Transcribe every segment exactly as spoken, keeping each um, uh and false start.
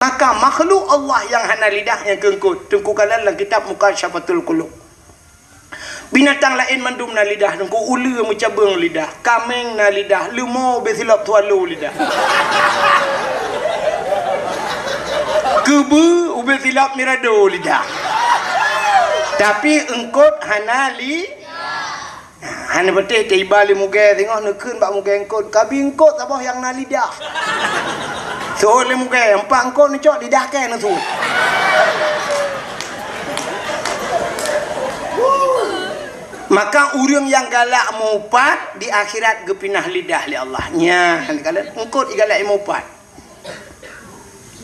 Maka makhluk Allah nyang hana lidah nyang keu eungkôt, Teungku kalon lam kitab Mukasyafatul Qulub. Binatang laén mandum na lidah, Teungku, uleue meucabeueng lidah, kaméng na lidah, leumo ubé silop swallow lidah. Keubeue ubé silop mirado lidah. Tapi eungkôt hana li-, hana patéh teuiba lé mugée singoh neukheun bak mugée eungkôt, "Kabi eungkôt saboh nyang na lidah." Seuôt lé mugée, "Empat eungkôt neucok, lidah kèe neuseuôt." Maka ureuëng nyang galak meuupat di akhirat geupinah lidah lé Allah. Nyan, kalon eungkôt igalak meuupat.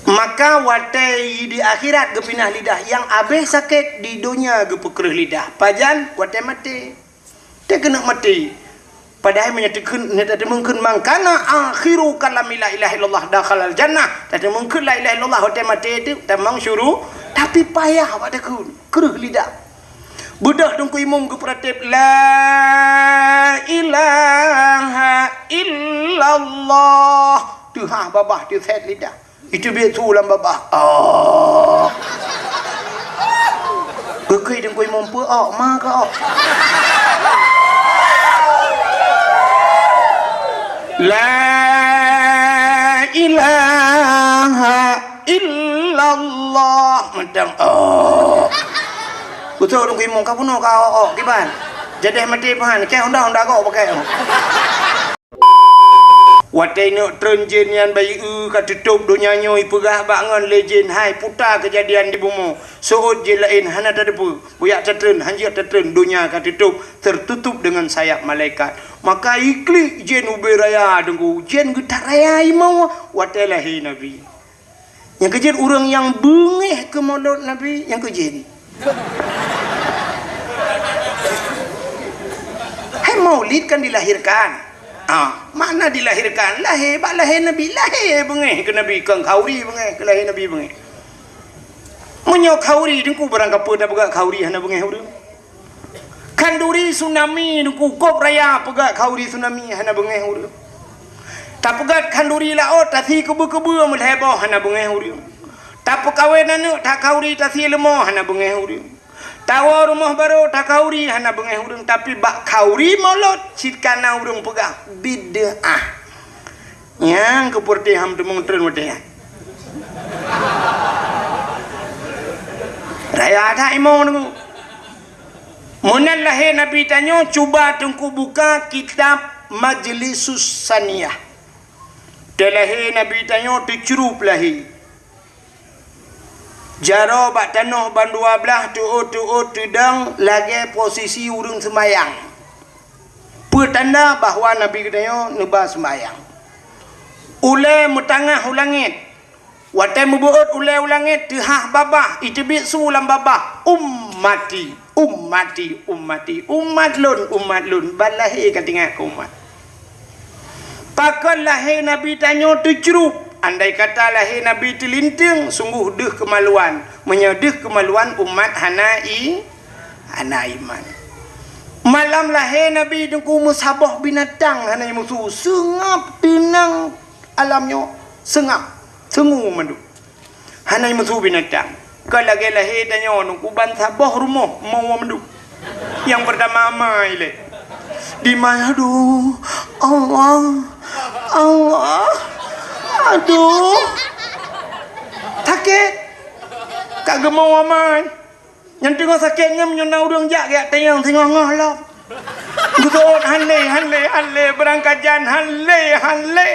Maka watée di akhirat geupinah lidah, nyang abéh sakét di donya geupeukreueh lidah. Pajan? Watée maté. Teuh keuneuk maté. Padahai meunyoe teukheun, meunyoe tateumeung kheun, "Man kana akhiru kalami la ilaha illallah dakhalal jannah." Tateumeung kheun la ilaha illallah watée maté teuh, tamong syuru-, tapi payah bak takheun, kreueh lidah. Beudôh Teungku Imum geupeuratéb, "La ilaha illallah." Teuhah babah teusét lidah. Itu biet su lam babah. Oh. Geukheun Teungku Imum, peu-ok ma ka-ok. La ilaha illallah. Mantong, oh. Beutôi Teungku Imum, ka bunoe ka-ok-ok kiban. Jadeh maté pahan, kèe honda-honda gok pakai. Watée neuk treun jén nyan bayeue ka teutôb donya nyoe, ipeugah bak ngon lé jén, "Hai, puta keujadian di bumoe. Seuôt jén laén hana tateupeue. Bujak tatreun, hanjeuet tatreun, donya ka teutôb, tertutup dengan sayap malaikat." Maka iklik jén ubé raya, Teungku. Jén geuthat raya imoe watée lahé Nabi. Nyang keujeuet ureuëng nyang beungéh keu maulud Nabi, nyang keujeuet. Hai, maulid kan dilahirkan. Ah, makna dilahirkan, lahé, bak lahé Nabi, lahé beungéh keu Nabi, kon khanduri beungéh, keu lahé Nabi beungéh. Meunyoe khanduri, Teungku, barang kapeue na peugah khanduri hana beungéh ureuëng. Khanduri tsunami, Teungku, kop raya peugah khanduri tsunami hana beungéh ureuëng. Tapeugah khanduri laôt, tasie keubeu-keubeu meulhèe boh hana beungéh ureuëng. Tapeukawen aneuëk, takhanduri, tasie leumo hana beungéh ureuëng. Tawoe rumoh barô, takhanduri hana beungéh ureuëng, tapi bak khanduri maulud cit kana ureuëng peugah bid'ah. Nyang keupeureuté ham teumeung treun watée nyan. Raya that imoe Teungku. Meunan lahé Nabi tanyoe, cuba Teungku buka kitab Majlisus Saniyah. Teulahé Nabi tanyoe teucrup lahé. Jaroe bak tanoh bandua blaih, teuôt-teuôt teudong lagée posisi ureuëng seumayang. Peue tanda bahwa Nabi geutanyoe neuba seumayang. Ulée meutangah u langét. Watée meubeuôt ulée u langét, teuhah babah, iteubiet su lam babah, "Ummati, ummati, ummati, umat lôn, umat lôn." Ban lahé ka teuingat keu umat. Pakon lahé Nabi tanyoe teucrup? Andai kata lahé Nabi teulinteung, sunggoh deuh keumaluan. Meunyoe deuh keumaluan, umat hana i-, hana iman. Malam lahé Nabi Teungku, meusaboh binatang hana meusu, seungab teunang alam nyoe, seungab, seungue mandum. Hana meusu binatang. Ka lagée lahé tanyoe Teungku, ban saboh rumoh meuwoe mandum. Nyang peurtama amai lé. Dimai, aduh, Allah, Allah, aduh. Sakét. Ka geumeuwoe amai. Nyang teungoh sakét nyan meunyoe na ureuëng jak geujak tanyong singoh-ngoh lom. Geuseuôt, "Han lé, han lé, han lé, beurangkat jan, han lé, han lé."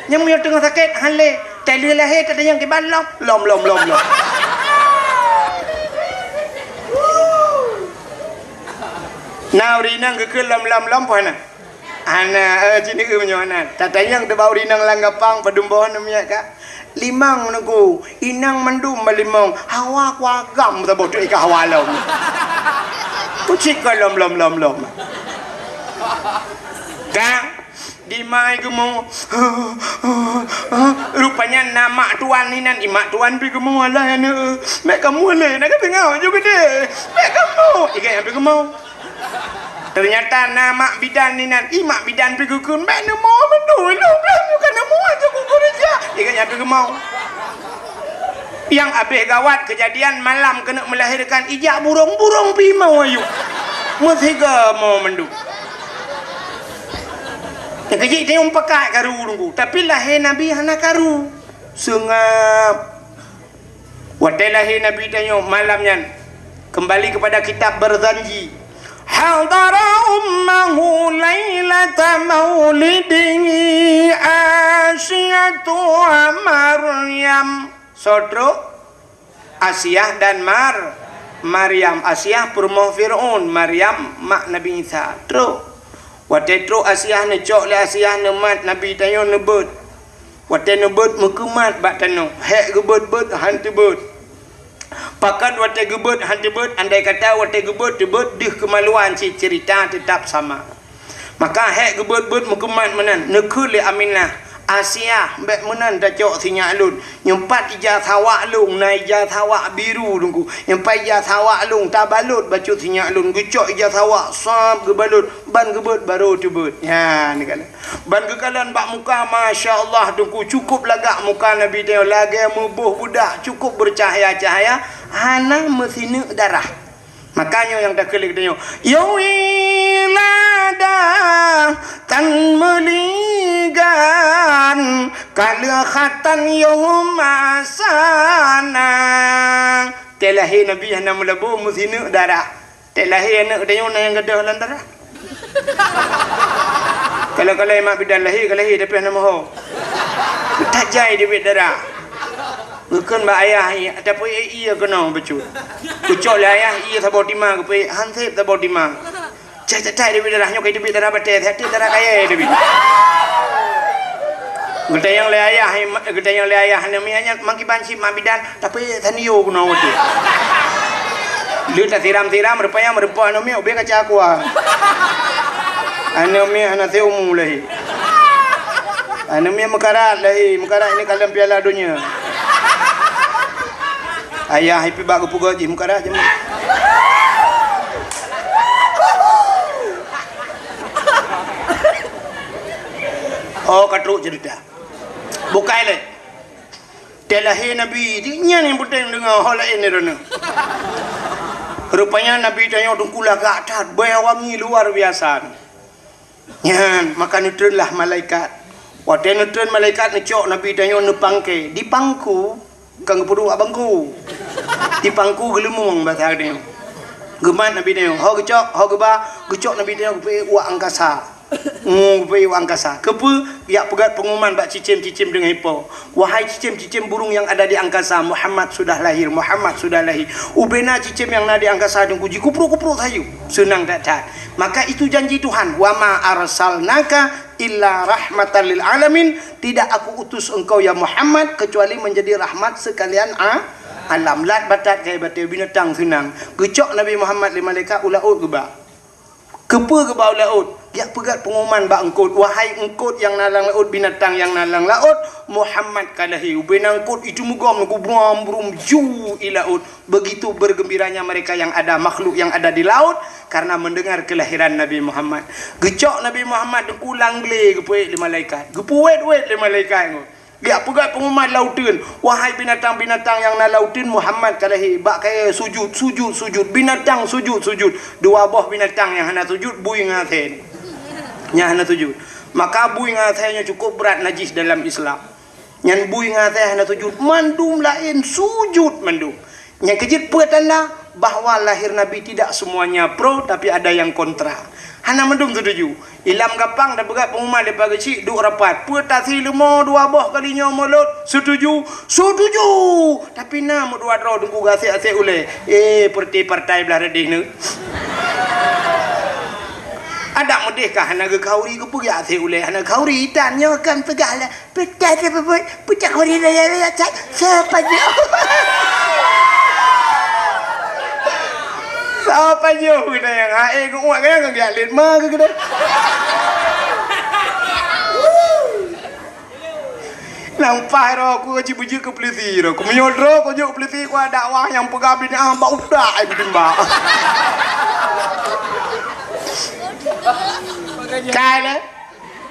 Nyang meunyoe teungoh sakét, "Han lé, taleueh lahé tatanyong kiban lom, lom, lom, lom, lom." Na ureuëng inong geukheun lom, lom, lom, peue hana? Hana, eh, cit neu meunyoe hana. Tatanyong teuh bak ureuëng inong lam gapang, padum boh neumiet ka. Limong Teungku, inong mandum balimong, hawa kuagam saboh teuk i ka hawa lom. Kucik ka lom, lom, lom, lom. Ka, dimai geumo. Rupanya na mak tuan inan, i mak tuan pi geumo, "Alah aneuëk, bèk kamoe lé, na ka teungoh ju geude. Bèk kamoe." Igai nyan pi geumo. Teunyata na mak bidan inan, i mak bidan pi geukheun, "Bèk neumo mandum, lôn blah nyoe ka neumo aja kukureuja." Igai nyan pi geumo. Nyang abéh gawat keujadian malam keuneuk meulahérkan, ijak burông-burông pih mau ayue. Meusiga mo mandum. Nyang keujeuet tanyoe pakat karu Teungku, tapi lahé Nabi hana karu. Seungab. Watée lahé Nabi tanyoe malam nyan, keumbali keupada kitab Barzanji, hadara ummahu lailata maulidihi Asiyatu wa Maryam. Soe trok? Asiah dan Mar-, Maryam. Asiah peurumoh Fir'aun, Maryam mak Nabi Isa. Trok. Watée trok Asiah neucok lé Asiah neumat Nabi tanyoe neubeuet. Watée neubeuet meukeumat bak tanoh, hék geubeuet-beuet han teubeuet. Pakat watée geubeuet han teubeuet, andai kata watée geubeuet teubeuet deuh keumaluan cit, ceurita teutap sama. Maka hék geubeuet-beuet meukeumat meunan, neukheun lé Aminah, "Asiah, bék meunan tacok sinyak lôn. Nyoe pat ija sawak lôn, na ija sawak biru Teungku. Nyoe pat ija sawak lôn, tabalot bacut sinyak lôn." Geucok ija sawak, sab geubalot, ban geubeuet barô teubeuet. Nyan, neukalon. Ban geukalon bak muka, masya Allah Teungku, cukup lagak muka Nabi tanyoe, lagée meuboh beudak, cukup beucahya-cahya, hana meusineuk darah. Makajih nyang takheun lé geutanyoe, "Ya wiladah tan meuligan, kaleukhatan yoh masana." Tée lahé Nabi hana meulabô meusineuk darah. Tée lahé aneuëk geutanyoe na nyang gadôh lam darah. Kalau-kalau mak bidan lahé ka lahé tapi hana moho. Tajai dibit darah. Geukheun bak ayah, "Tapi ié keunoe bacut." Geucok lé ayah ié saboh tima geupeuék, han sép saboh tima. Cai-cai dibit darah nyoe ka dibit darah batée, hati darah kayée dibit. Geutanyong lé ayah, geutanyong lé ayah, "Hana miet nyan, mangkiban cit mak bidan?" Tapi tanio keunoe watée. Lheueh tasiram-siram, rupanya meureumpok aneuk miet ubé kaca aqua. Aneuk miet hana teumu lé. Aneuk miet meukarat lé, meukarat ini kalon Piala Dunia. Ayah ipi bak geupeugah jih meukarat jih. Oh, ka trok cerita. Bukai lé. Tée lahé Nabi, nyan nyang peunteng deungoe, ho laén droeneuh. Rupanya Nabi tanyoe teungku lagak that, beuwangi luar biasa. Nyan, maka neutreunlah malaikat. Watée neutreun malaikat neucok Nabi tanyoe neupangke, dipangku, kan geupeuduek bak bangku. Dipangku geuleumong basa tanyoe. Geumat Nabi tanyoe, ho geucok, ho geuba, geucok Nabi tanyoe geupeuék u angkasa. Ngu, geupeuék u angkasa. Keupeue? Geujak peugét peungumuman bak cicém-cicém deungon ipo. Wahai cicém-cicém burung yang ada di angkasa, Muhammad sudah lahir, Muhammad sudah lahir. Ubena cicém nyang na di angkasa teungku jikuprok-kuprok sayu. Seunang that-that. Maka itu janji Tuhan, "Wa ma arsalnaka illa rahmatan lil alamin." Tidak aku utus engkau ya Muhammad kecuali menjadi rahmat sekalian a-, alam. Lat batat kai batée binatang seunang. Geucok Nabi Muhammad lé malaikat u laôt geuba. Keupeue geuba u laôt? Geujak peugét peungumuman bak eungkôt, "Wahai eungkôt nyang na lam laôt, binatang nyang na lam laôt, Muhammad ka lahé." Ubena eungkôt itu meugom, geubrum-brum ju i laôt. Begitu bergembiranya mereka yang ada, makhluk yang ada di laut, karena mendengar kelahiran Nabi Muhammad. Geucok Nabi Muhammad teungku lam glé geupeuék lé malaikat. Geupeuwét-wét lé malaikat ngon. Geujak peugét peungumuman lauteuen, "Wahai binatang-binatang nyang na lauteuen, Muhammad ka lahé." Bak kayée sujut, sujut, sujut. Binatang sujut, sujut. Dua boh binatang nyang hana sujut, bui ngon asée. Nyang hana sujut. Maka bui ngon asée nyoe cukup brat najis dalam Islam. Nyan bui ngon asée hana sujut, mandum laén sujut mandum. Nyang keujeuet peue tanda bahwa lahir Nabi tidak semuanya pro, tapi ada yang kontra. Hana mandum setuju. Ilam gampang tapeugah peungumuman daripada keuchik duek rapat. Peue tasi leumo dua boh kali nyoe mulod? Setuju? Setuju! Tapi na meudua droe teungku gasek-asek ulée. Eh, peureuti partai blah reudeh nyoe. Adak meudeh ka hana geukhauri, keupeue gasek ulée hana khauri? Tan nyoe kan peugah lah. Peucah teupeubuet, peucah kuri raya-raya cat, sepajoh. Sepajoh keunan nyang hai geuuek keunan geujak lét ma keu keunan. Nang paih roh ku jibeujeuet keu peulisi roh. Ku meunyoe droe ku jeuet keu peulisi ku ada wah nyang peugah binatang bak utak ai beutimba. Kai lé.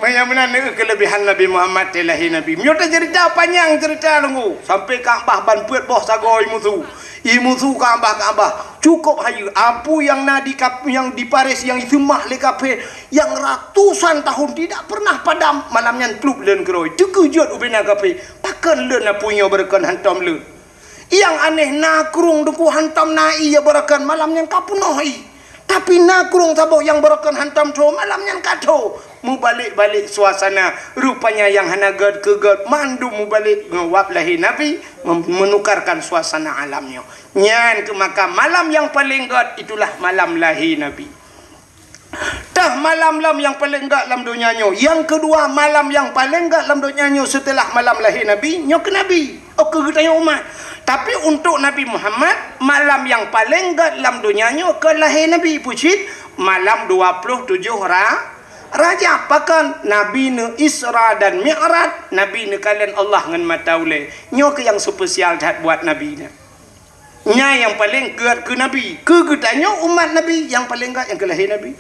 Meunyoe meunan neu keulebihan Nabi Muhammad teulahé Nabi. Meunyoe taceurita panyang ceurita lunggu, sampai Ka'bah ban peuet boh sagoe imusu. Imusu Ka'bah, Ka'bah. Cukôp hayeue. Apui nyang na di kap-, nyang di Paris nyang iseumah lé kafé, nyang ratusan tahun tidak pernah padam, malam nyan plup lôn keudroe. Teukeujot ubena kafé. Pakon lôn apui nyoe beureukan hantom lôn? Nyang aneh na krueng teungku hantom na ié beureukan malam nyan ka peunoh ié. Tapi na krueng saboh nyang beureukan hantom tho malam nyan ka tho. Mubalek-balek suasana. Rupanya nyang hana gét keu gét mandum mubalek ngon wab lahé Nabi mem-, menukarkan suasana alam nyoe. Nyan keuh maka malam nyang paleng gét itulah malam lahé Nabi. Tah malam lom nyang paleng gét lam donya nyoe. Nyang keudua, malam nyang paleng gét lam donya nyoe seuteulah malam lahé Nabi, nyoe keu Nabi. Oh, keu geutanyoe umat. Tapi untuk Nabi Muhammad, malam nyang paleng gét lam donya nyoe keu lahé Nabi. Peue cit? Malam dua ploh tujoh Ra-, Rajab. Pakon? Nabi neu Isra dan Mi'raj, Nabi neukalon Allah ngon mata ulée. Nyoe keuh nyang spesial that buat Nabi nyan. Nyan nyang paleng gét keu Nabi. Keu geutanyoe umat Nabi, nyang paleng gét nyang keu lahé Nabi.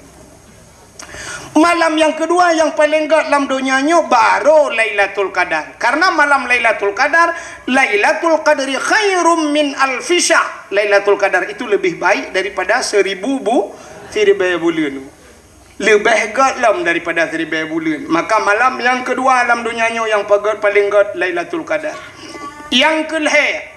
Malam nyang keudua nyang paleng gét lam donya nyoe baru Lailatul Qadar. Karena malam Lailatul Qadar, "Lailatul Qadri khairum min alfi syahr." Lailatul Qadar itu lebih baik daripada seribu bu-, siribée buleuen. Leubeh gét lom daripada siribée buleuen. Maka malam nyang keudua lam donya nyoe nyang pagét paleng gét Lailatul Qadar. Nyang keu lhée,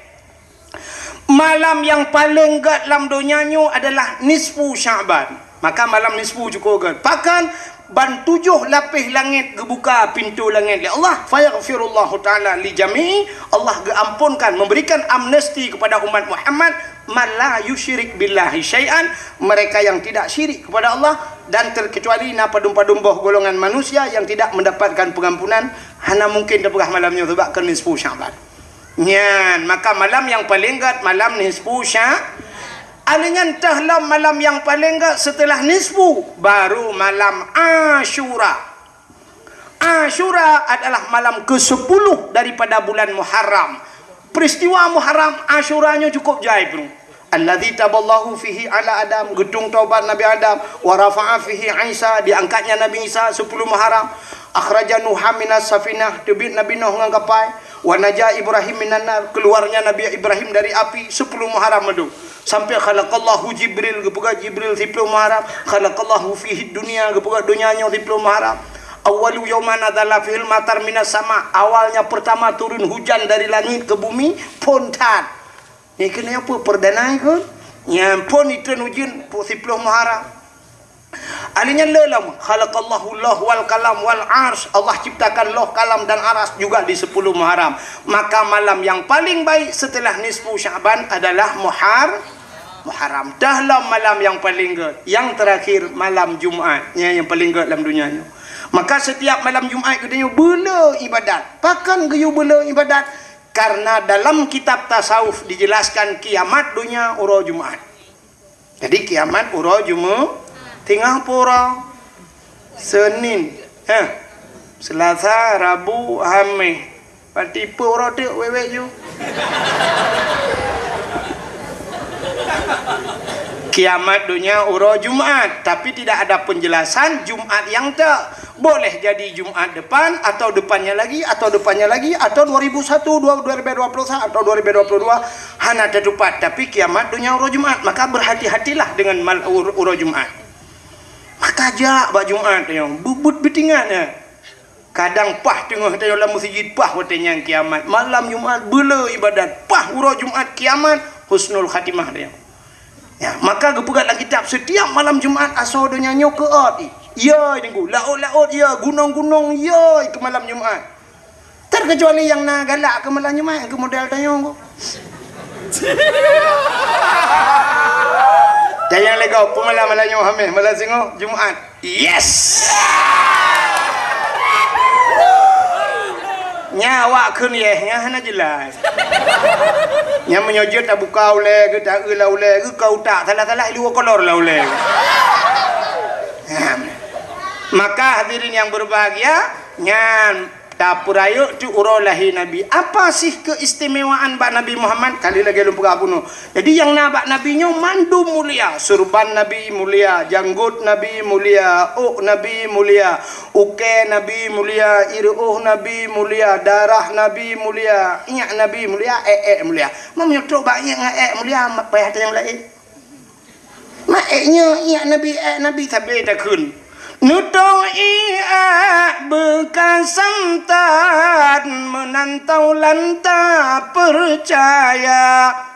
malam nyang paleng gét lam donya nyoe adalah nisfu Sya'ban. Maka malam nisfu cukôp gét. Pakon? Ban tujoh lapéh langét geubuka pintoe langét lé Allah. Fayaghfirullahu ta'ala li jami'i. Allah geuampunkan, memberikan amnesti kepada umat Muhammad, "Man la yusyrik billahi syai'an," mereka yang tidak syirik kepada Allah, dan terkecuali na padum-padum boh golongan manusia yang tidak mendapatkan pengampunan, hana mungkin teupeugah malam nyoe sebab keu nisfu Sya'ban. Nyan, maka malam nyang paleng gét malam nisfu Sya-, alheuh nyan teuh lom malam nyang paleng gét seuteulah nisfu, baru malam Asyura. Asyura adalah malam kesepuluh daripada bulan Muharram. Peristiwa Muharram Asyura nyoe cukup jai peue. Allazi taballahu fihi ala Adam, geutung taubat Nabi Adam, wa rafa'a fihi Isa, diangkatnya Nabi Isa sepuluh Muharram, akhraja Nuha minas safinah, teubiet Nabi Nuh ngon kapai, wa naja Ibrahim minan nar, keluarnya Nabi Ibrahim dari api sepuluh Muharram meudu. Sampai khalaqallahu Jibril, geupeugah Jibril siploh Muharram, khalaqallahu fihi dunya, geupeugah donya nyoe siploh Muharram. Awwalu yauma nazala fihil matar minas sama, awalnya pertama turun hujan dari langit ke bumi, phon that. Nyan keuh nyan peue perdana keuh? Nyan phon itreun ujeuen siploh Muharram. Alheuh nyan le lom, khalaqallahu Allah wal kalam wal arsy. Allah ciptakan loh, kalam dan aras juga di sepuluh Muharram. Maka malam yang paling baik setelah nisfu Sya'ban adalah Muhar-, Muharram. Dah lom malam yang paling gét. Yang terakhir malam Jumat. Nyan yang paling gét lam dunia nyoe. Maka setiap malam Jumat geutanyoe beule ibadat. Pakon geuyue beule ibadat? Karena dalam kitab tasawuf dijelaskan kiamat dunia uroe Jumat. Jadi kiamat uroe Jumaat, teungoh pura Senin, eh, Selasa, Rabu, Hameh. Berarti peue uroe teuk wék-wék ju? Kiamat dunia uroe Jumaat, tapi tidak ada penjelasan Jumaat yang teuk. Boleh jadi Jumaat depan, atau depannya lagi, atau depannya lagi, atau dua ribu satu, dua, dua ribu dua puluh satu, atau dua ribu dua puluh dua, hana teutupat. Tapi kiamat dunia uroe Jumaat, maka berhati-hatilah dengan mal-, ur-, uroe Jumaat. Maka jak bak Jumaat nyoe, beuet-beuet beutingat nyan. Kadang paih teungoh tanyoe lam meuseujid, paih watée nyan kiamat. Malam Jumaat beule ibadat, paih uroe Jumaat kiamat, husnul khatimah tanyoe. Ya, maka geupeugah lam kitab, setiap malam Jumaat asoe donya nyoe keuôt. Ya, Teungku, laôt-laôt ya, gunong-gunong ya, keu malam Jumaat. Terkecuali nyang na galak keu malam Jumaat, keu model tanyoe. Dan nyang lego, peue malam, malam nyoe Hameh, malam singoh Jumaat. Yes! Nya awak kheun yes, nya hana jelas. Nya meunyoe jeuet tabuka ulée geuh, taeu lam ulée geuh, ka utak salah-salah, ilu kolor lam ulée geuh. Nah, maka hadirin yang berbahagia, nyan Peurayeuk teuk uroe lahé Nabi. Apa sih keistimewaan bak Nabi Muhammad? Kali lagée lôn peugah bunoe. Jadi, nyang na bak Nabi nyoe mandum mulia. Surban Nabi mulia, janggot Nabi mulia, ôk Nabi mulia, ukée Nabi mulia, ireuôh Nabi mulia, darah Nabi mulia, iék Nabi mulia, ék-ék mulia. Meunyoe trok bak iék ngon ék mulia, payah tanyong laén. Mak ék nyoe, iék Nabi, ék Nabi sabe takheun. Neutôh iék beukas santat meunan taulan tapeucaya.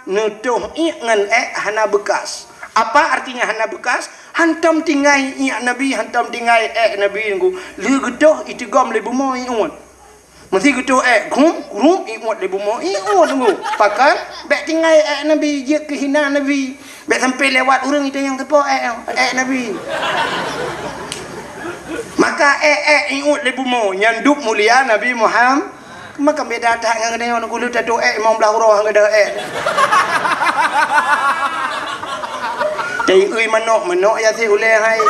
Neutôh iék ngon ék hana beukas. Apa artinya hana beukas? Hantom tinggai iék Nabi, hantom tinggai ék Nabi nunggu. Lheueh geutôh iteugom lé bumoe iék. Meusé geutôh ék, grum, grum, iék lé bumoe, iék nunggu. Pakon, bék tinggai ék Nabi, jeuet keu hina Nabi. Bék sampai lewat ureuëng itu nyang teupo ék, ék Nabi. Maka ék, ék, iék lé bumoe, nyan dub mulia Nabi Muhammad. Maka beda that ngon geutanyoe, nunggu lheueh tatoh ék, limong blaih uroe ngon geutanyoe ék. Teuiui manok, manok ya si ulée hai.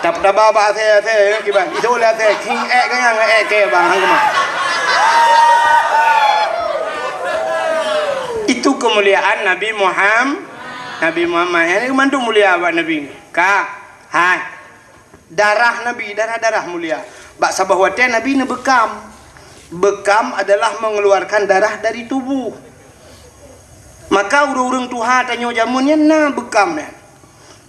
Tap-, taba bak asée, asée, kiban. Itu ulée asée, king ék ganyang, ék ke bang, hang keumah. Itu kemuliaan Nabi Muhammad, Nabi Muhammad. Ini mandum mulia bak Nabi. Ka, hai. Darah Nabi, darah-darah mulia. Bak saboh watée Nabi neubeukam. Beukam adalah mengeluarkan darah dari tubuh. Maka ureuëng-ureuëng tuha tanyoe jameun nyan na beukam nyan.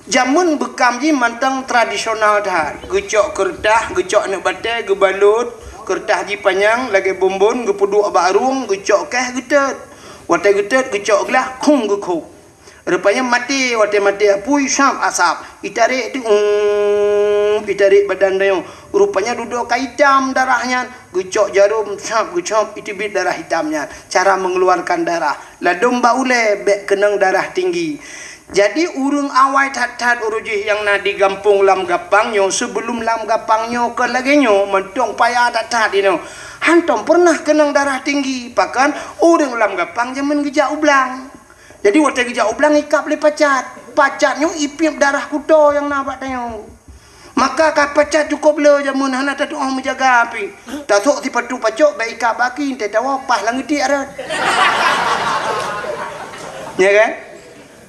Jameun beukam jih mantong tradisional that. Geucok keureutah, geucok aneuk batée, geubalot, keureutah jih panyang lagée bonbon, geupeuduek bak rueng, geucok keh, geutet. Watée geutet, geucok glah, khum geukhôb. Rupanya maté, watée maté apui, sab asab. Itarek tu, um, itarek badan tanyoe. Rupanya dudoe ka itam darah nyan. Geucok jarom, sab, geucok, iteubiet darah itam nyan. Cara mengeluarkan darah. Ladom bak ulée, bék keunong darah tinggi. Jadi, ureuëng awai that-that uroe jih nyang na di gampông Lam Gapang nyoe, sebelum Lam Gapang nyoe kon lagée nyoe, mantong payah that-that inoe. Hantom pernah keunong darah tinggi, pakon ureuëng Lam Gapang jameun geujak u blang. Jadi, watée geujak u blang ikab lé pacat. Pacat nyoe ipiep darah kuto nyang na bak tanyoe. Maka ka pacat cukôp le jameun hana tatuoh meujaga pih. Tasok sipatu pacok bék ikab baki, teuh tawoe paih lam geutiek rot. Ya kan?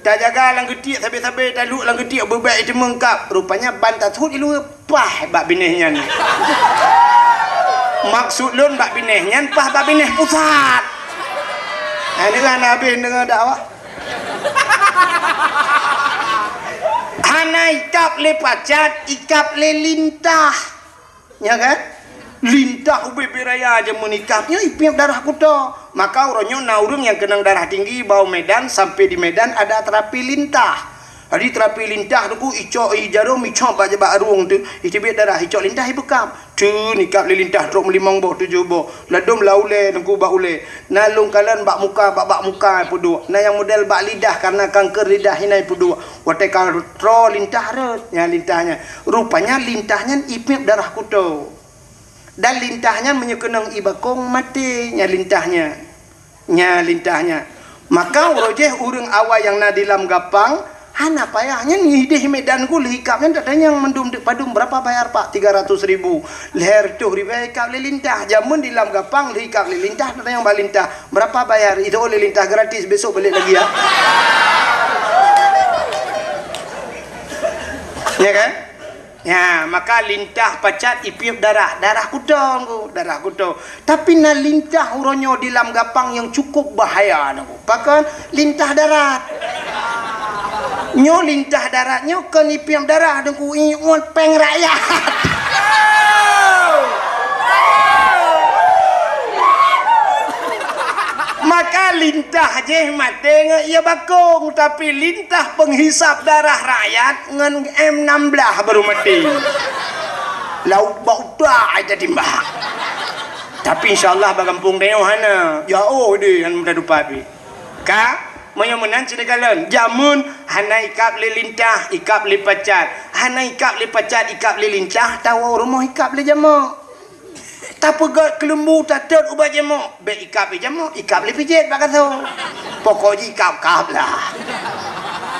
Tajaga lam geutiek sabe-sabe, taluek lam geutiek beubék teumeuengkab. Rupanya ban tasut iluwa. Paih bak binéh nyan. Maksud lôn bak binéh nyan, paih bak binéh pusat. Nah, ini kan habéh deungoe dakwah. Hana ikab lé pacat, ikab lé lintah. Ya kan? Lintah ubé-bé raya jameun ikab, nyoe ipiep darah kuto. Maka uroe nyoe na ureuëng nyang keunong darah tinggi bak u Medan, sampai di Medan ada terapi lintah. Jadi terapi lintah tu ku icok i jarom, icok bak, bak rueng tu, iteubiet darah, icok lintah ibeukam. Tu nikab lé lintah trok meulimong boh, tujoh boh. Ladom lam ulée, teungku bak ulée. Na lôn kalon bak muka, bak, bak muka peuduek. Na nyang model bak lidah, karena kanker lidah hina peuduek. Watée ka troe lintah rot, nyan lintah nyan. Rupanya lintah nyan ipiep darah kuto. Dan lintah nyan meunyoe keunong i bakong maté, nyan lintah nyan. Nya lintah nyan. Maka uroe jih ureuëng awai nyang na di Lam Gapang, hana payah nyan ideh Medan ku lheueh ikab nyan tatanyong mandum teuk padum, "Berapa bayar, Pak?" "Tiga ratus ribu." Lhée reutôh ribée ikab lé lintah. Jameun di Lam Gapang lheueh ikab lé lintah tatanyong bak lintah, "Berapa bayar?" Itu oleh lintah gratis, besok balik lagi ya. Ya kan? Ya, maka lintah pacat ipiep darah, darah kuto ngku, darah kuto. Tapi na lintah uroe nyoe di Lam Gapang nyang cukup bahaya ngku. Pakon? Lintah darat. Nyoe lintah darat nyoe kon ipiep darah ngku, iék péng rakyat. Maka lintah jih maté ngon ie bakong, tapi lintah penghisap darah rakyat ngon M enam belas baru maté. Lauk bak utak ai tatimbak. Tapi insya Allah bak gampông tanyoe hana. Jauh deh, hana mudah tupat pih. Ka, meunyoe meunan cit kalon, jameun hana ikab lé lintah, ikab lé pacat. Hana ikab lé pacat, ikab lé lintah, tawoe rumoh ikab lé jamok. Tapeugét keuleumbu, tatot ubat jamok, bék ikab lé jamok, ikab lé pijet bak gasoe. Pokok jih ikab-kab lah.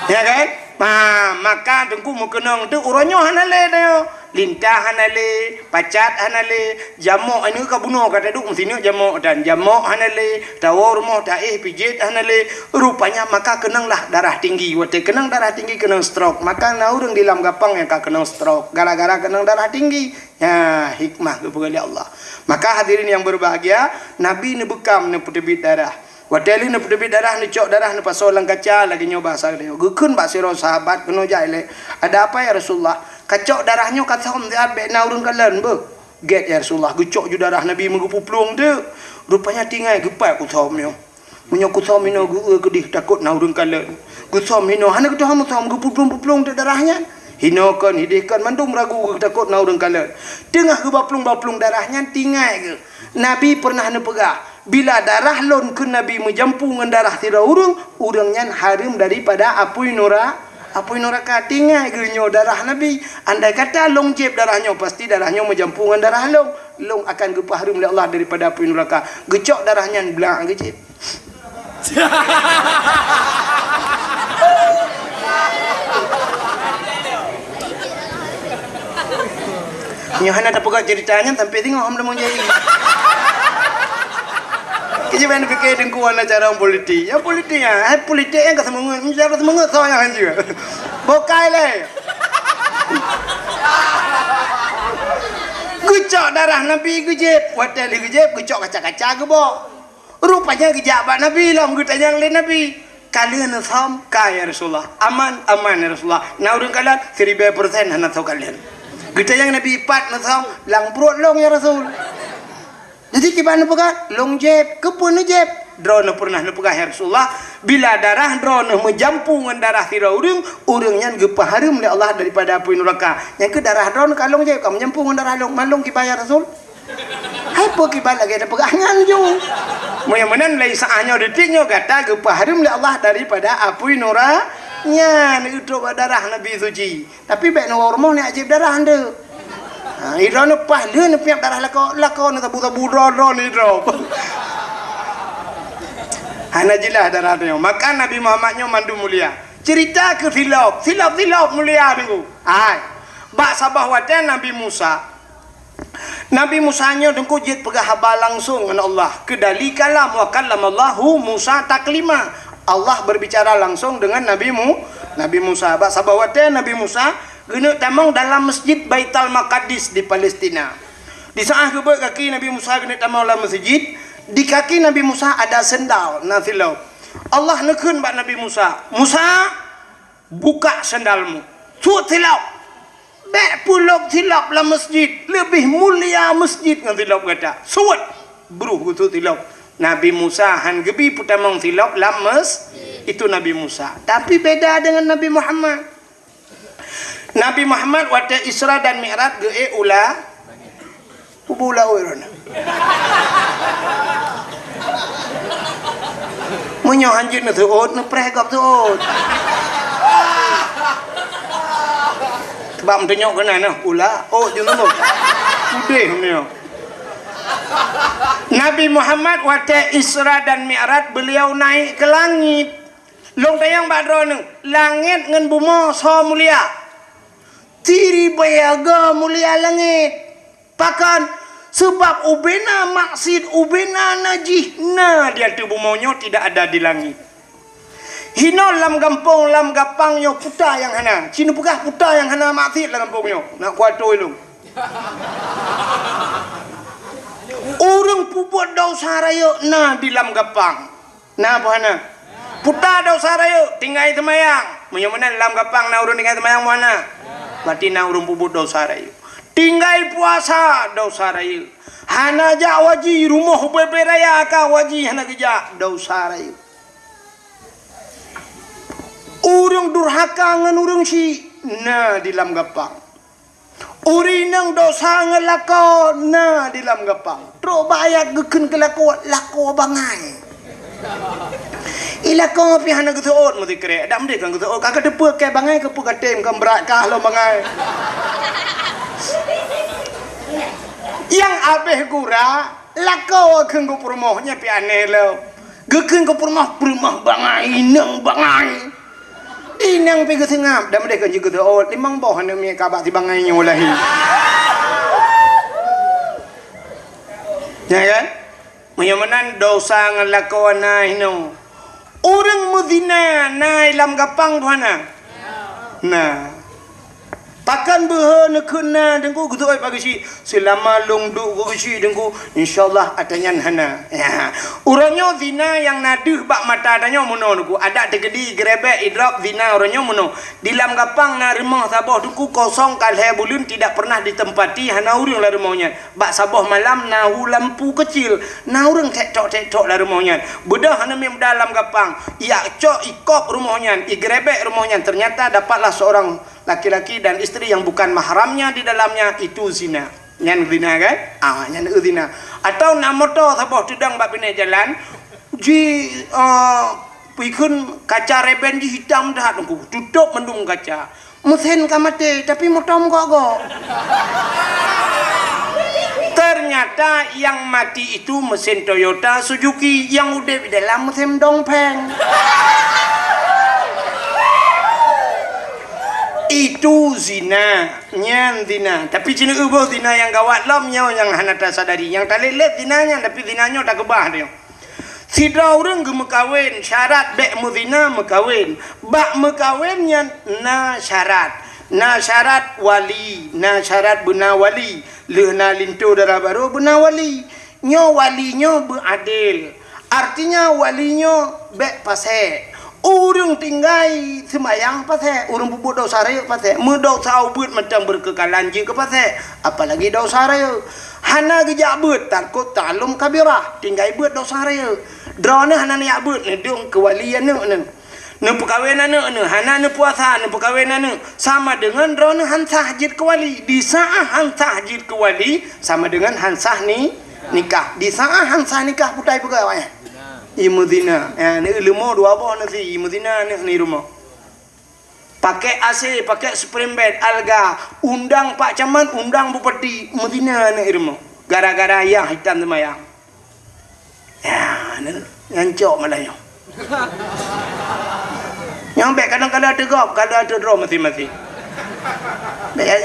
Ya kan? Ha, maka teungku meukeunong tu uroe nyoe hana lé tanyoe. Lintah hana lé, pacat hana lé, jamok, ineuk ka bunoe ka taduek meusineuk jamok dan jamok hana lé, tawoe rumoh taéh pijet hana lé. Rupanya maka keunonglah darah tinggi. Watée keunong darah tinggi keunong stroke. Maka na ureuëng di lam gapang nyang ka keunong stroke gara-gara keunong darah tinggi. Ya, hikmah geupeugah lé Allah. Maka hadirin yang berbahagia, Nabi neubeukam neupeuteubiet darah. Watée lheueh neupeuteubiet darah, neucok darah neupasoe lam kaca lagée nyoe bahasa geutanyoe. Geukheun bak sidroe sahabat keunoe jak ilée, "Ada apa ya Rasulullah? Kacok darah nyoe ka thom siat bék na ureuëng kalon beuh." "Gét ya Rasulullah, geucok ju darah Nabi meugeupuplueng teuk. Rupanya tinggai geupat kuthom nyoe. Meunyoe kuthom inoe geu-eu keudeh takot na ureuëng kalon. Geuthom inoe hana geutuha meuthom geupuplueng-puplueng teuk darah nyan. Hinoe kon hideh kon mandum ragu geutakot na ureuëng kalon. Teungoh geubaplueng-baplueng darah nyan tinggai geuh. Nabi pernah neupeugah, 'Bila darah lôn keu Nabi meujampu ngon darah sidroe ureuëng, ureuëng nyan hareuem daripada apui nura-, apui nuraka.' Tinggai geuh nyoe darah Nabi. Andai kata lôn jieb darah nyoe, pasti darah nyoe meujampu ngon darah lôn. Lôn akan geupeuhareuem lé Allah daripada apui nuraka." Geucok darah nyan blak geujieb. Nyoe hana tapeugah cerita nyan sampai singoh hom lamong jai. Keujeuban pikir deungku hana cara politik. Ya politik ya, hai politik nyang ka semangat, cara semangat soe nyang hanjeuet. Bokai lé. Geucok darah Nabi geujieb, watée lheueh geujieb geucok kaca-kaca geubok. Rupanya geujak bak Nabi lom geutanyong lé Nabi, "Ka lheueh neusom?" "Ka ya Rasulullah." "Aman?" "Aman ya Rasulullah." "Na ureuëng kalon?" "Siribée persen hana soe kalon." Geutanyong Nabi, "Pat neusom?" "Lam pruet lôn ya Rasul." Jadi kiban neupeugah, "Lôn jieb." "Keupeue neujieb?" "Droeneuh pernah neupeugah ya Rasulullah, 'Bila darah droeneuh meujampu ngon darah sidroe ureuëng, ureuëng nyan geupeuhareuem lé Allah daripada apui nuraka.' Nyang keu darah droeneuh ka lôn jieb, ka meujampu ngon darah lôn, man lôn kiban ya Rasul." Hai peue kiban lagée tapeugah nyan ju. Meunyoe meunan lé saát nyoe detik nyoe gata geupeuhareuem lé Allah daripada apui nura nyan, neutrok bak darah Nabi suci. Tapi bék neuwoe rumoh neujieb darah nteuk. Ha, idroe neupaih lheueh neupiep darah lakoe, lakoe neusabu-sabu droe-droe nidroe. Hana jeulaih darah nyoe. Maka Nabi Muhammad nyoe mandum mulia. Cerita keu silop, silop-silop mulia nunggu. Hai. Bak saboh watée Nabi Musa, Nabi Musa nyoe teungku jeuet peugah haba langsong ngon Allah. Keudali kalam, wa kallamallahu Musa taklima. Allah berbicara langsung dengan Nabi Mu-, Nabi Musa. Bak saboh watée Nabi Musa geuneuk tamong dalam Masjid Baitul Maqdis di Palestina. Di saát geubeuet kaki Nabi Musa geuneuk tamong lam masjid, di kaki Nabi Musa ada sendal na silop. Allah neukheun bak Nabi Musa, "Musa, buka sendalmu. Suet silop. Bék pulop silop lam masjid. Leubeh mulia masjid ngon silop gata. Suet." Bruh geusuet silop. Nabi Musa han geubi peutamong silop lam mes-, itu Nabi Musa. Tapi beda dengan Nabi Muhammad. Nabi Muhammad watée Isra dan Mi'raj geuék u la-, Kubu laôt droeneuh. Meunyoe hanjeuet neuseuôt, neupreh gob seuôt. Sebab meuteunyoe keunan nyoe, pula ôt jeuet nyoe. Udeh nyoe. Nabi Muhammad watée Isra dan Mi'raj, beliau naik ke langit. Lôn tanyong bak droeneuh, langét ngon bumoe soe mulia? Siribée go mulia langét. Pakon? Sabab ubena maksiet, ubena najih na di ateueh bumoe nyoe, tidak ada di langét. Hinoe lam gampông, lam gapang nyoe puta nyang hana. Ci neupeugah puta nyang hana maksiet lam gampông nyoe. Nak kuatôi lôn. Ureuëng peubuet desya rayeuk na di lam gapang. Na apa hana? Puta desya rayeuk, tinggai seumayang. Meunyoe meunan lam gapang na ureuëng tinggai seumayang, meuhana? Berarti na ureuëng peubuet desya rayeuk. Tinggai puasa, desya rayeuk. Hana jak haji, rumoh ubé-bé raya ka haji hana geujak, desya rayeuk. Ureuëng durhaka ngon ureuëng syik na di lam gapang. Ureuëng inong desya ngon lakoe na di lam gapang. Trok bak ayat geukheun keu lakoe, lakoe bangai. I lakoe pih hana geuseuôt meusikrek. Dak meudeh kan geuseuôt, ka kateupeue keu bangai, keupeue katem kan brat kah lom bangai. Nyang abéh gura, lakoe kheun geupeurumoh, nyan pih aneh lom. Geukheun geupeurumoh, peurumoh bangai, inong bangai. Inong pi geuseungab, dan meudeh kon jeuet geuseut, limong boh aneuk miet ka bak si bangai nyoe lahé. Ya kan? Meunyoe meunan dosa ngon lakoe na hinoe. Ureuëng meuzina na i lam gapang tuha na? Na. Pakon beuhe neukheun na Teungku, geutu'oh pageue cit? Seulama lôn duek pageue cit Teungku, insya Allah ata nyan hana. Ya. Uroe nyoe zina nyang na deuh bak mata tanyoe meunoe Teungku. Adak teukeudi, geurebek, idrop, zina uroe nyoe meunoe. Di lam gapang na rumoh saboh Teungku kosong ka lhée buleuen tidak pernah ditempati, hana ureuëng lam rumoh nyan. Bak saboh malam na hu lampu keucil, na ureuëng tek-tok-tek-tok lam rumoh nyan. Beudôh aneuk miet muda lam gapang, ijak cok, ikop rumoh nyan, igeurebek rumoh nyan. Ternyata dapatlah seorang laki-laki dan istri yang bukan mahramnya di dalamnya, itu zina. Nyan zina kan? Ah, nyan zina. Atau na moto saboh teudong bak binéh jalan, ji, ah, pikheun kaca reben jih hitam that Teungku, tutôp mandum kaca. Mesin ka maté, tapi moto meugok-gok. Ternyata yang mati itu mesin Toyota Suzuki, yang udeb di dalam mesin Dongfeng. Itu zina, nyan zina. Tapi ci neueu boh zina nyang gawat lom nyoe nyang hana tasadari. Nyang talét-lét zina nyan, tapi zina nyoe takeubah nyoe. Sidroe ureuëng geumeukawen, syarat bék meuzina meukawen. Bak meukawen nyan na syarat. Na syarat wali, na syarat beuna wali. Lheueh na linto dara barô beuna wali. Nyoe wali nyoe beuadil. Artinya wali nyoe bék pasék. Ureuëng tinggai seumayang pasék, ureuëng peubuet desya rayeuk pasék. Meudesya ubit mantong beukeukalan jeuet keu pasék, apalagi desya rayeuk. Hana geujak beuet, tarkut ta'allum kabirah, tinggai beuet desya rayeuk. Droeneuh hana neujak beuet, neudong keu wali aneuk neuh. Neupeukawen aneuk neuh, hana neupuasa, neupeukawen aneuk, sama deungon droeneuh han sah jeuet keu wali. Di saát han sah jeuet keu wali, sama deungon han sah ni, nikah. Di saát han sah nikah, putai peugah awaknyan. Imeuzina. Ya, neueu leumo dua boh nasi, imeuzina aneuk ni rumoh. Pakai A C, pakai spring bed, alga, undang Pak Camat, undang bupati, meuzina aneuk rumoh. Gara-gara yah hitam seumayang. Ya, ni, nyan cok malah nyoe. Nyang bék kadang-kadang teugop, kadang teudroe maséng-maséng. Bék,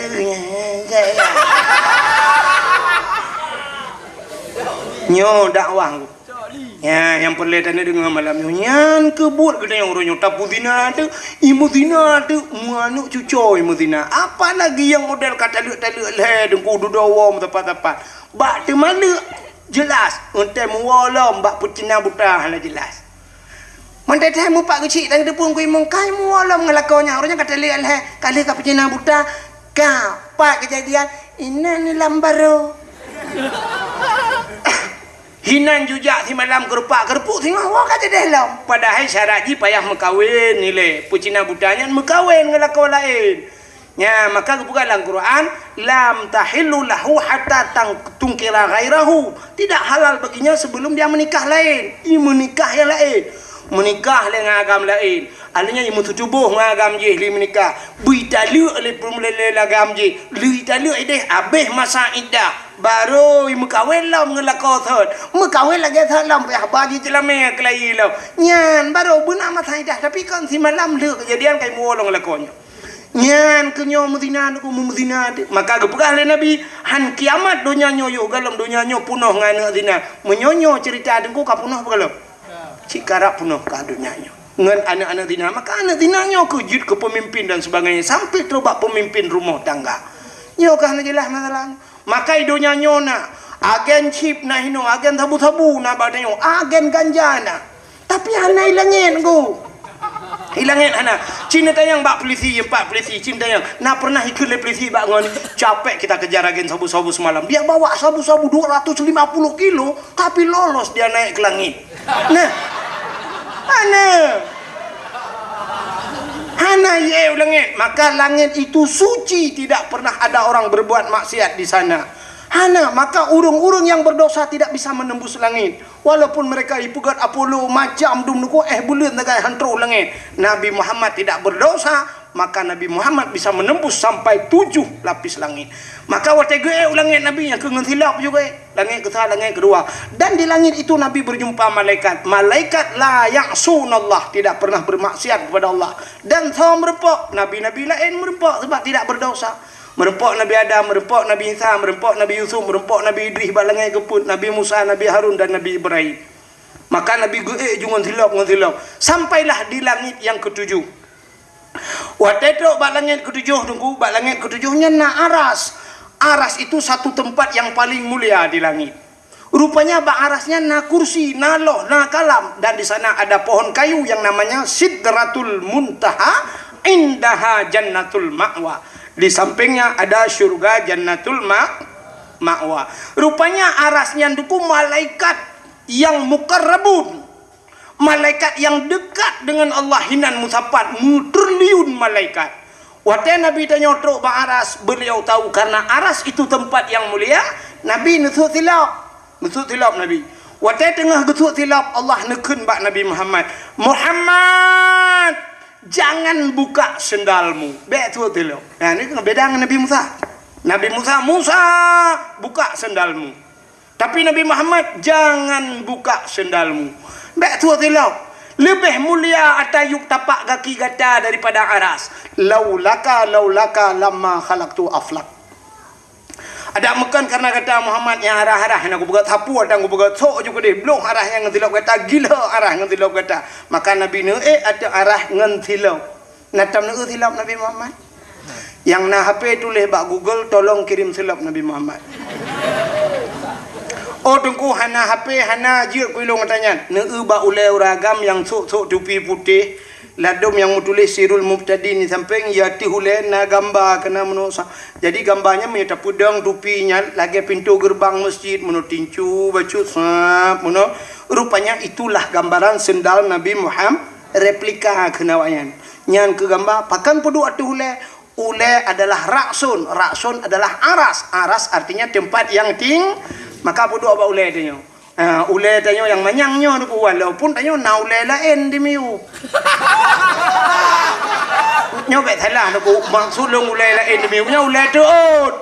nyoe dakwah. Ya, nyang peureulée taneuk deungoe malam nyoe. Nyan keuh buet geutanyoe uroe nyoe. Tapeuzina teuh, imeuzina teuh, meuaneuk cucoe imeuzina. Apalagi nyang model ka taleuek-taleuek lhée, Teungku, dudoe woe meusapat-sapat. Bak teumaleuek, jeulaih, eunteuk meuwoe lom bak peucina buta hana jeulaih. Mantong teuh mupat geuchik dan geuteupeue keu imong kai meuwoe lom ngon lakoe nyan. Uroe nyan ka taleuek lhée, ka lheueh ka peucina buta, ka pat keujadian, inan lam barô. Hinan jujak simalam keurupak-keurupuk singoh woe ka jadeh lom. Padahai syarat jih payah meukawen ilée. Peucina buta nyan meukawen ngon lakoe laén. Nya, maka geupeugah lam Quran, "Lam tahillu lahu hatta tang-, tunkira ghairahu." Tidak halal baginya sebelum dia menikah laén. I meunikah nyang laén. Meunikah lé ngon agam laén. Artinya, i meututuboh ngon agam jih lé meunikah. Beu italeuek lé peum-, lé, lé agam jih. Lé italeuek ideh, abéh masa iddah. Barô i meukawen lom ngon lakoe thot. Meukawen lagée thot lom, payah ba jih teulamé keulayi lom. Nyan, barô beuna masa iddah. Tapi kon simalam lheueh keujadian kai meuwoe lom ngon lakoe nyoe. Nyan keuh nyoe meuzina Teungku, meuzina teuh. Maka geupeugah lé Nabi, "Han kiamat donya nyoe yoh, galom donya nyoe punoh ngon aneuk zina." Meunyoe nyoe ceurita Teungku ka punoh peue galom? Cit karab punoh ka donya nyoe. Ngon aneuk-aneuk zina, maka aneuk zina nyoe keuh jeuet keu peumimpin dan sebagainya, sampai trok bak peumimpin rumoh tangga. Nyoe keuh hana jeulaih masalah. Maka i donya nyoe na, agen chip na hinoe, agen sabu-sabu na bak tanyoe, agen ganja na. Tapi hana i langét, Teungku. I langét hana. Cit neutanyong bak polisi, pat polisi, cit neutanyong. Na pernah ikheun lé polisi bak ngon, "Capek kita kejar agen sabu-sabu semalam. Dia bawa sabu-sabu dua ratus lima puluh kilo, tapi lolos dia naik ke langit." Nah. Hana. Hana ié u langét. Maka langét itu suci, tidak pernah ada orang berbuat maksiat di sana. Hana, maka ureuëng-ureuëng nyang berdosa tidak bisa menembus langit. Walaupun mereka ipeugét Apollo macam dum neuko, eh, buleuen sagai han troh langét. Nabi Muhammad tidak berdosa, Maka Nabi Muhammad bisa menembus sampai tujuh lapis langit. Maka watée geuék u langét Nabi nyang keu ngon silop juga, langét keusa, langét keudua. Dan di langit itu Nabi berjumpa malaikat. Malaikat la ya'sunallah, tidak pernah bermaksiat kepada Allah. Dan soe meureumpok, nabi-nabi laén meureumpok sebab tidak berdosa. Meureumpok Nabi Adam, meureumpok Nabi Isa, meureumpok Nabi Yusuf, meureumpok Nabi Idris bak langét geupeuet, Nabi Musa, Nabi Harun dan Nabi Ibrahim. Maka Nabi geuék ju ngon silop, ngon silop. Sampailah di langit yang ketujuh. Watée trok bak langét ketujoh, Teungku, bak langét ketujoh nyan na aras. Aras itu satu tempat yang paling mulia di langit. Rupanya bak aras nyan na kursi, na loh, na kalam, dan di sana ada pohon kayu yang namanya Sidratul Muntaha, indaha Jannatul Ma'wa. Di sampingnya ada syurga Jannatul Ma-, Ma'wa. Rupanya aras nyan, Teungku, malaikat yang mukarrabun. Malaikat yang dekat dengan Allah hinan meusapat, meutriliun malaikat. Watée Nabi tanyoe trok bak aras, beliau tahu karena aras itu tempat yang mulia, Nabi neusut silop. Neusut silop Nabi. Watée teungoh geusut silop, Allah neukheun bak Nabi Muhammad, "Muhammad, jangan buka sendalmu." Bék sut silop. Nah, ni beda ngon Nabi Musa. Nabi Musa, "Musa, buka sendalmu." Tapi Nabi Muhammad, "Jangan buka sendalmu." Bék sut silop. Leubeh mulia ata yup tapak gaki gata daripada aras. "Laulaka, laulaka lamma khalaqtu aflak." Adak meukan karena gata Muhammad nyang arah-arah nyang kupeugah sapu atang kupeugah sok ju keudeh, bloh arah nyang ngon silop gata, gila arah ngon silop gata. Maka Nabi neuék ateueh arah ngon silop. Na tam neuék silop Nabi Muhammad? Nyang na H P tuléh bak Google, "Tolong kirim silop Nabi Muhammad." Oh, Teungku, hana H P, hana jeuet ku ilong ata nyan. Neuék bak ulée ureuëng agam nyang sok-sok tupi putéh, ladom nyang meutuléh Sirul Mubtadin di sampéng, ya teuh ulée na gamba keunan meunoe sa-, jadi gamba nyan meunyoe tapeudong tupi nyan lagée pintoe geureubang meuseujid meunoe tincu, bacut sab meunoe. Rupanya itulah gambaran sendal Nabi Muhammad, replika keunan awaknyan. Nyan keu gamba, pakon peuduek ateueh ulée? Ulée adalah ra'sun, ra'sun adalah aras, aras artinya tempat yang ting-, maka peuduek bak ulée tanyoe. Ha, ulée tanyoe nyang manyang nyoe, walaupun tanyoe na ulée laén di miyueb. Nyoe bék salah, maksud lôn ulée laén di miyueb nyoe ulée teuôt.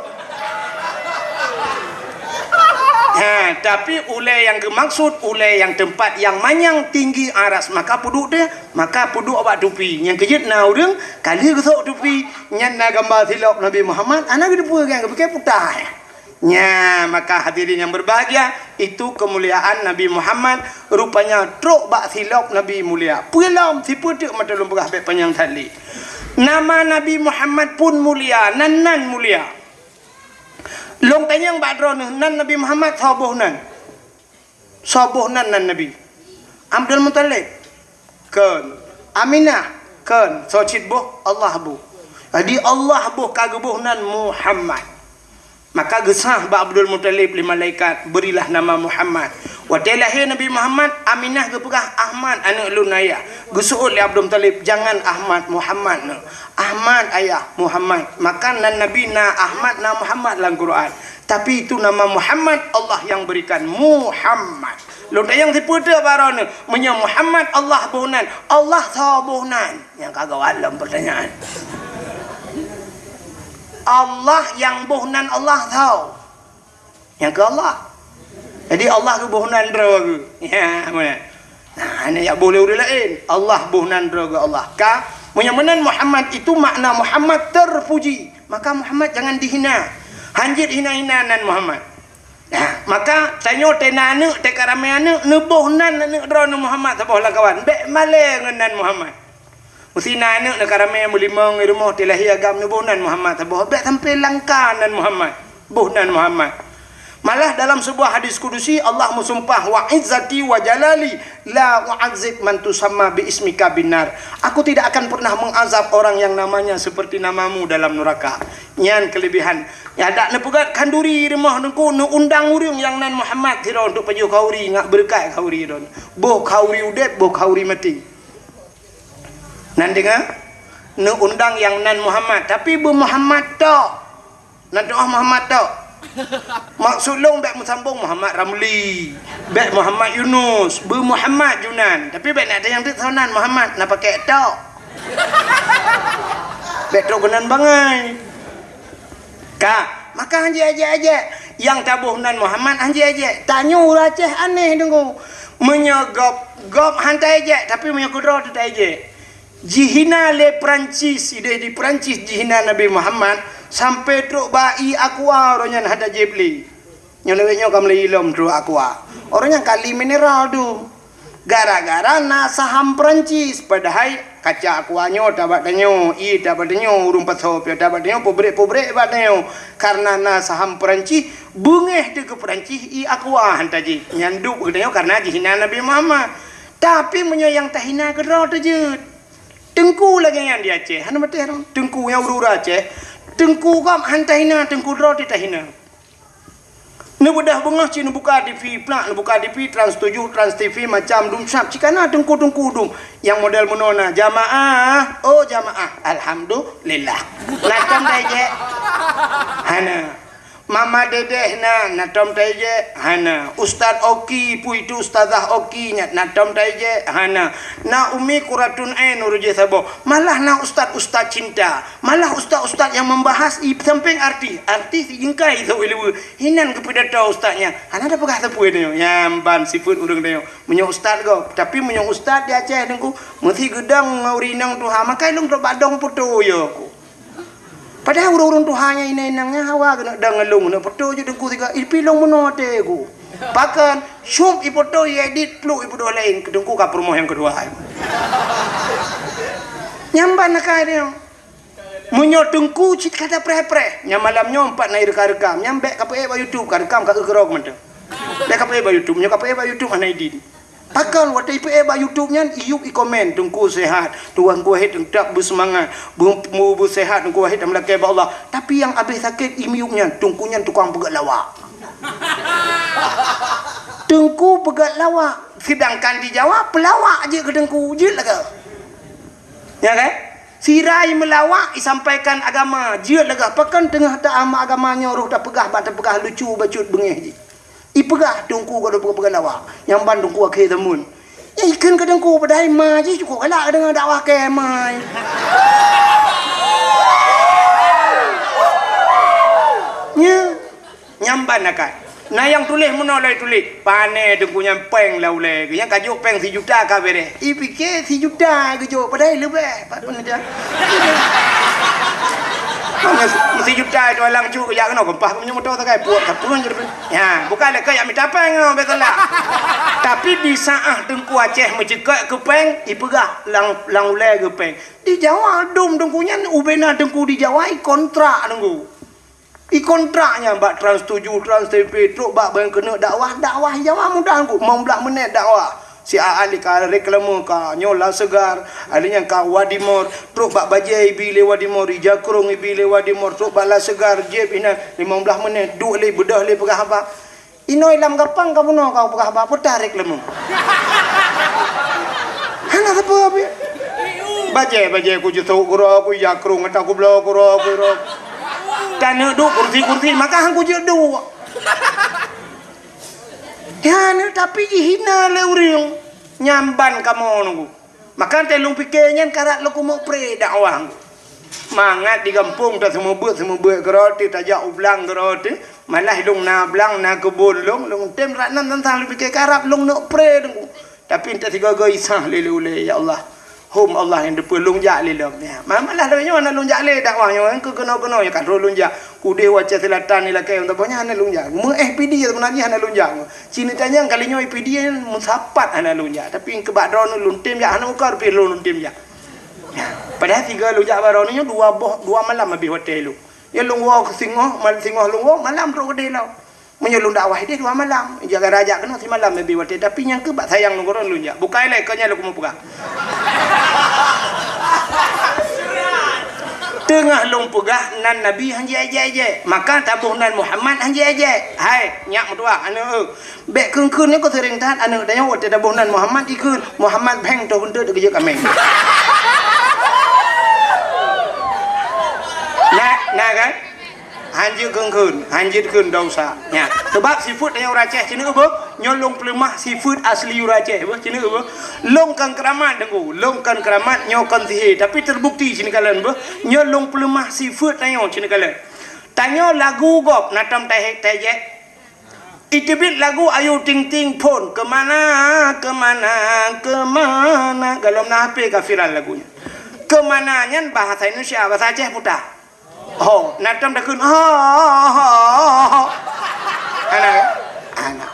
Ha, tapi ulée nyang geumaksud, ulée nyang tempat nyang manyang tinggi aras, maka peuduek teuh, maka peuduek bak tupi. Nyang keujeuet na ureuëng, ka lheueh geusok tupi, nyan na gamba silop Nabi Muhammad, hana geuteupeue kan, geupike puta. Nya, maka hadirin yang berbahagia, itu kemuliaan Nabi Muhammad, rupanya trok bak silop Nabi mulia. Peue lom, sipeue teuk mata lôn peugah bék panyang that lé. Nama Nabi Muhammad pun mulia, nan-nan mulia. Lôn tanyong bak droeneuh, nan Nabi Muhammad soe boh nan? Soe boh nan nan Nabi? Abdul Muthalib? Kon. Aminah? Kon. Soe cit boh? Allah boh. Jadi Allah boh ka geuboh nan Muhammad. Maka geusah bak Abdul Muthalib lé malaikat, "Berilah nama Muhammad." Watée lahé Nabi Muhammad, Aminah geupeugah, "Ahmad, aneuëk lôn ayah." Geuseuôt lé Abdul Muthalib, "Jangan Ahmad, Muhammad neuh." "Ahmad ayah, Muhammad." Maka nan Nabi na Ahmad, na Muhammad lam Quran. Tapi itu nama Muhammad Allah yang berikan. Muhammad. Lôn tanyong sipeue teuk bak droeneuh, meunyoe Muhammad Allah boh nan, Allah soe boh nan? Nyang ka gawat lom pertanyaan. Allah nyang boh nan Allah soe? Nyang keu Allah. Jadi Allah geuboh nan droe geuh. Ya, meunan. Nah, hana jak boh lé ureuëng laén. Allah boh nan droe geuh Allah. Ka, meunyoe meunan Muhammad itu makna Muhammad terpuji. Maka Muhammad jangan dihina. Hanjeuet hina-hina nan Muhammad. Nah, maka tanyoe teu na aneuëk, teu ka ramé aneuëk, neuboh nan aneuëk droeneuh Muhammad saboh lam kawan. Bék malée ngon nan Muhammad. Meusi na aneuëk neuka ramé meulimong i rumoh, teu lahé agam neuboh nan Muhammad saboh. Bék sampoe langka nan Muhammad. Boh nan Muhammad. Malah dalam sebuah hadis kudusi, Allah meusumpah, "Wa izzati wa jalali la u'adzib man tusamma bi ismika binnar." Aku tidak akan pernah mengazab orang yang namanya seperti namamu dalam neraka. Nyan kelebihan. Ya, dak neupeugét khanduri i rumoh Teungku, neuundang ureuëng nyang nan Muhammad sidroe untuk pajoh khanduri, ngat beureukat khanduri droe. Boh khanduri udeb, boh khanduri maté. Nan deungoe, neuundang nyang nan Muhammad, tapi beu Muhammad tok. Nan doa Muhammad tok. Maksud lôn bék meusambong Muhammad Ramli, bék Muhammad Yunus, beu Muhammad Junan. Tapi bék nak tanyong teuk soe nan Muhammad, na pakék tok. Bék trok keunan bangai. Ka, maka hanjeuet ajak-ajak. Nyang taboh nan Muhammad hanjeuet ajak. Tanyoe ureuëng Aceh aneh deungoe. Meunyoe gob, gob han taijak, tapi meunyoe keudroe teuh taijak. Jihina lé Perancis, ideh di Perancis jihina Nabi Muhammad, sampai trok bak ié Aqua uroe nyan hana jieb lé. Nyoe lewat nyoe ka meulai ilom trok Aqua. Uroe nyan kali mineral tu. Gara-gara na saham Perancis, padahai kaca Aqua nyoe tabak tanyoe, ié tabak tanyoe, ureuëng pasoe pih tabak tanyoe, pabrik-pabrik bak tanyoe. Karena na saham Perancis, beungéh teuh keu Perancis ié Aqua han tajieb. Nyan duek keu tanyoe karena jihina Nabi Muhammad. Tapi meunyoe nyang tahina keudroe teuh jeuet. Teungku lagée nyan di Aceh, hana maté rang. Teungku nyang ureuëng Aceh, teungku gob han tahina, teungku droe teuh tahina. Neubeudoh beungoh cit neubuka T V, plak neubuka T V, Trans tujuh, Trans T V, macam dum sab, cit kana teungku-teungku dum. Nyang model meunoe na, jamaah, oh jamaah, alhamdulillah. Na tom taijak? Hana. Mama Dedeh na, na tom taijak? Hana. Ustaz Oki, peue itu Ustazah Oki nyan, na tom taijak? Hana. Na Umi Quratun Ain ureuëng jih saboh. Malah na ustaz-ustaz cinta. Malah ustaz-ustaz nyang membahas i sampéng artis. Artis jingkai sawé leubeh. Hinan keupidato ustaz nyan. Hana tapeugah sapeue tanyoe. Nyan ban sifeuet ureuëng tanyoe. Meunyoe ustaz gob. Tapi meunyoe ustaz di Aceh Teungku, meusi geudong ngon ureuëng inong tuha. Makai lôn trok bak dong poto yo ku. Padahai ureuëng-ureuëng tuha nyan inong-inong nyan hawa keuneuk dong ngon lôn, keuneuk poto jeuet Teungku sigoe. Ipi lôn meunoe até ku. Pakon, syup ipoto, iedit, pluek ipeuduek laén, keu Teungku ka peurumoh nyang keudua. Nyan ban akai tanyoe. Meunyoe Teungku cit ka tapreh-preh, nyan malam nyoe empat na ireuka-reuka, nyan bék kapeuék bak YouTube, ka reukam ka eu keurok mantong. Bék kapeuék bak YouTube, meunyoe kapeuék bak YouTube hana idin. Pakon watée ipeuék bak YouTube nyan, iyup ikomen, "Teungku sehat, Tuhan kuahet teutap beuseumangat, beu-, beu-, beusehat, Teungku wahet tameulakée bak Allah." Tapi nyang abéh sakét imiyup nyan, Teungku nyan tukang peugét lawak. Teungku peugét lawak, sedangkan di Jawa peulawak jeuet keu Teungku, jeuet lagée. Ya kan? Sira i meulawak, isampaikan agama, jeuet lagah pakon teungoh ta-, ama agama nyoe roh tapeugah bak tapeugah lucu bacut beungéh jih. Ipeugah Teungku ka peugah lawak, nyang ban Teungku akhé zaman. Ya ikheun keu Teungku padahai ma jih cukôp galak deungon dakwah keu ma. Nya. Nyang ban akai. Na nyang tuléh meunoe lé tuléh, "Pané Teungku nyan péng lam ulée geuh. Nyang ka jok péng sijuta ka bereh." Ipike sijuta geujok, padahai leubeh. Pat pun dia. Sijuta itu alang cuk jak keunoe keumpah keu meunyoe moto sagai puak kapun. Ya, bukan lé keu jak mita péng nyoe, beutôi lah. Tapi di saat Teungku Aceh meuceukeuk keu péng, ipeugah lam, lam ulée geuh péng. Di Jawa dum Teungku nyan ubena Teungku di Jawa i kontrak Teungku. Ikontrak nyan bak Trans tujuh, Trans T V, trok bak ban keuneuk dakwah, dakwah Jawa mudah Teungku, limong blah menit dakwah. Si Aan lé ka reklame ka nyoe La Segar, ada nyang ka Wadimor, trok bak bajée ibi lé Wadimor, ija krong ibi lé Wadimor, trok bak La Segar, jép inan limong blah menit, duek lé beudôh lé peugah haba. Inoe lam gapang ka bunoe ka peugah haba, peue tarek leumo. Hana sapeue pih. Bajée-bajée ku jisok keudroe, ku ija krong, ata ku bloe keudroe, ku ro. Taneuk duek kursi-kursi, maka han ku jeuet duek. Ya, neuk tapi jihina lé ureuëng. Nyan ban kamoe Teungku. Maka teuh lôn pike nyan karab lôn keumeuk pré dakwah. Mangat di gampông taseumeubeuet-seumeubeuet keudroe teuh, tajak u blang keudroe teuh, malah lôn na blang, na keubon lôn, lôn tem rat nan teuntang lôn pike karab lôn neuk pré Teungku. Tapi entah sigoe-goe isah lé ulée, ya Allah. Hom Allah nyang teupeue lôn jak lé lom. Ya. Ma-, malah lagée nyoe hana lôn jak lé dakwah nyoe, keu keunoe-keunoe ya ka lôn jak. Udeh u Aceh Selatan ni lakée, untuk banyak hana lôn jak. Meu-, eh, P D sebenarnya hana lôn jak. Sini tanyong kali nyoe P D meusapat hana lôn jak, tapi keu bak droeneuh lôn tem jak, hana muka rupih lôn, lôn tem jak. Padahai sigoe lôn jak bak droeneuh nyoe dua boh, dua malam habéh watée lôn. Ya lôn woe keu singoh, mal-, singoh lôn woe, malam trok keudeh lom. Meunyoe lôn dakwah ideh dua malam, jak gara jak keunoe simalam habéh watée, tapi nyang keu bak sayang lôn keu droeneuh lôn jak. Bukai lé keu nyan lôn keumeung peugah. Teungoh lôn peugah nan Nabi han jiék-jiék, maka taboh nan Muhammad han jiék-jiék. Hai, nyak meutuah, aneuk eu. Bék kheun-kheun nyoe keu seuring that aneuk tanyoe watée taboh nan Muhammad jikheun, Muhammad bheng toh beunteut geujeuet kaméng. Na, na kan? Han jeuet kheun-kheun, han jeuet kheun dosa. Nya, sebab sifeuet tanyoe ureuëng Aceh sineuk beuh, Nyoe lôn peuleumah sifeuet asli ureuëng Aceh, beuh, ci neuk, beuh. Lôn kon keuramat, Teungku. Lôn kon keuramat, nyoe kon sihé. Tapi terbukti ci neuk kalon, beuh. Nyoe lôn peuleumah sifeuet tanyoe ci neuk kalon. Tanyoe lagu gob, na tom tahe-, taéjek. Iteubiet lagu Ayu Ting Ting phon, "Kemana, kemana, kemana?" Golom na H P ka viral lagu nyan. "Kemana" nyan bahasa Indonesia, bahasa Aceh puta. Ho, na tom takheun, ho, ho, ho, ho. Hana, hana.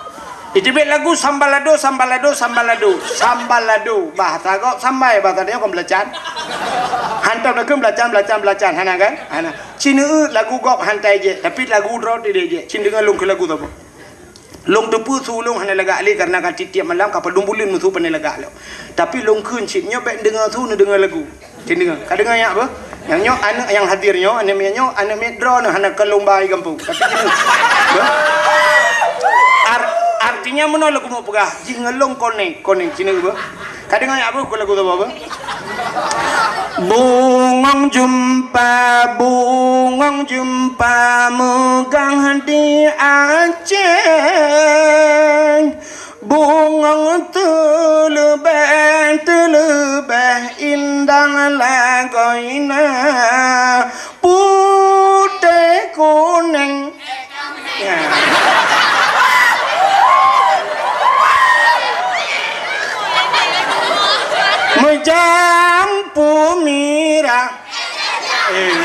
Iteubiet lagu Sambalado, Sambalado, Sambalado, Sambalado. Bahasa gob sambai, bahasa tanyoe kon beulacan. Hantom takheun beulacan, beulacan, beulacan. Hana kan? Hana. Ci neuk lagu gob han taéjek, tapi lagu droe teuh taéjek. Ci deungoe lôn keu lagu saboh. Lôn teupeue su lôn hana lagak lé, kareuna ka tiep-tiep malam ka padum buleuen meusu pandai lagak lom. Tapi lôn kheun cit nyoe bék deungoe su, neudeungoe lagu. Ci deungoe. Ka deungoe nyak beuh? Nyang nyoe aneuk nyang hadir nyoe, aneuk miet nyoe, aneuk miet droeneuh hana keu lôn ba i gampông. Tapi ci deungoe. Beuh? Ar-, artinya meunoe lôn keumeung peugah, jih ngon lôn konek, konek ci deungoe beuh. Ka deungoe nyak beuh, lagu saboh beuh? Bungong jeumpa, bungong jeumpa meugah di Aceh. Bungong teuleubeh, teuleubeh indah lagoina. Putéh kuneng. Ya. Meujampu mirah. Eh.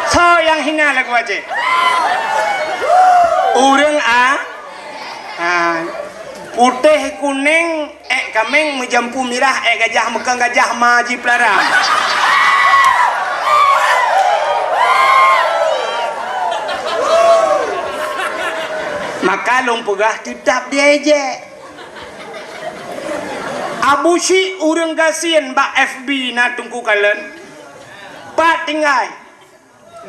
Soe nyang hina lagu Aceh? Ureuëng a-, a, putéh kuneng Ék kaméng meujampu mirah, ék gajah meukong gajah ma jipeulara. Maka lôn peugah teutab diéjek. Abu Syik ureuëng gasien bak F B na Teungku kalon. Pat tinggai?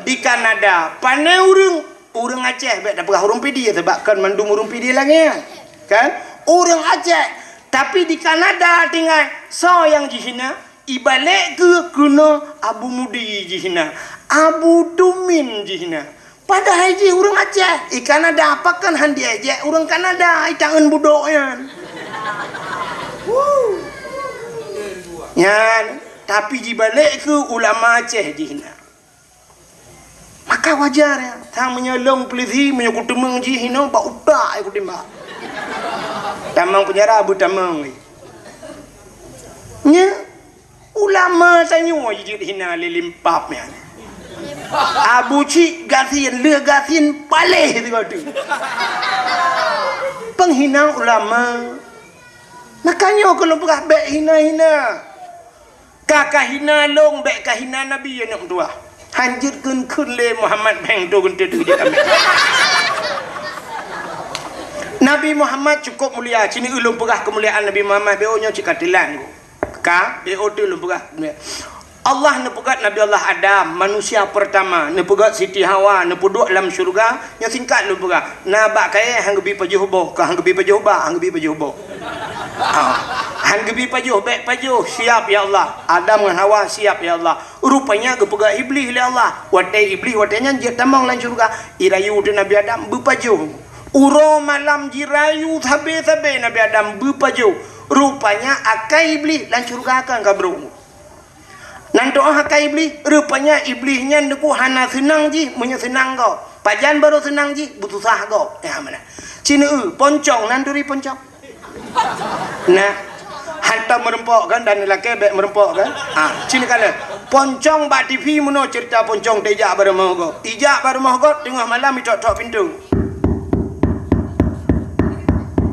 Di Kanada, pane ureuëng, ureuëng Aceh, bék tapeugah ureuëng Pidie, sabab kon mandum ureuëng Pidie lagée nyan. Kan? Ureuëng Aceh, tapi di Kanada tinggai, soe nyang jihina? Ibalek keu keunoe Abu Mudi jihina, Abu Tumin jihina. Padahai jih ureuëng Aceh, i Kanada pakon han diéjek ureuëng Kanada, i taeun budok nyan. Nyan, tapi jibalek keu ulama Aceh jihina. Maka wajar ya, sang meunyoe lôn peulisi, meunyoe kuteumeung jih inoe bak utak ya kutimbak. Tamong peunjara beutamong lé. Nya, ulama tanyoe jijeuet hina lé limpab nyan. Abu Cik gasien, lheueh gasien paléh sigoe teuk. Peunghina ulama. Maka nyoe keu lôn peugah bék hina-hina. Ka kahina lôn, bék kahina Nabi aneuk meutuwah. Han jeuet kheun-kheun lé Muhammad, bèk tho geunteut jeuet amé. Nabi Muhammad cukôp mulia, ci neuk lôn peugah keumuliaan Nabi Muhammad, bék nyoe cit ka teulat. Ka, bék tho lôn peugah. Allah neupeugét Nabi Allah Adam, manusia pertama, neupeugét Siti Hawa, neupeuduek lam syeuruga, nyoe singkat lôn peugah. Na bak kayèe han geubi pajoh boh, ka han geubi pajoh bak, han geubi pajoh boh. Ha. Han geubi pajoh, bék pajoh, siap ya Allah. Adam ngon Hawa siap ya Allah. Rupanya geupeugah Iblih lé Allah. Watèe Iblih watèe nyan jeuet tamong lam syeuruga, irayu teuh Nabi Adam beupajoh. Uroe malam jirayu sabé-sabé Nabi Adam beupajoh. Rupanya akai Iblih lam syeuruga kan ka brôk. Nan teu'oh akai Iblih, rupanya Iblih nyan deuku hana seunang jih meunyoe seunang gob. Pajan barô seunang jih, beususah gob. Ya, mana? Ci neuk, poncong, nan turi poncong. Nah, hantom meureumpok kan, dan lakèe bèk meureumpok kan? Ha, ci neuk kalon. Poncong bak T V meunoe ceurita poncong teuh ijak bak rumoh gob. Ijak bak rumoh gob, teungoh malam itok-tok pintoe.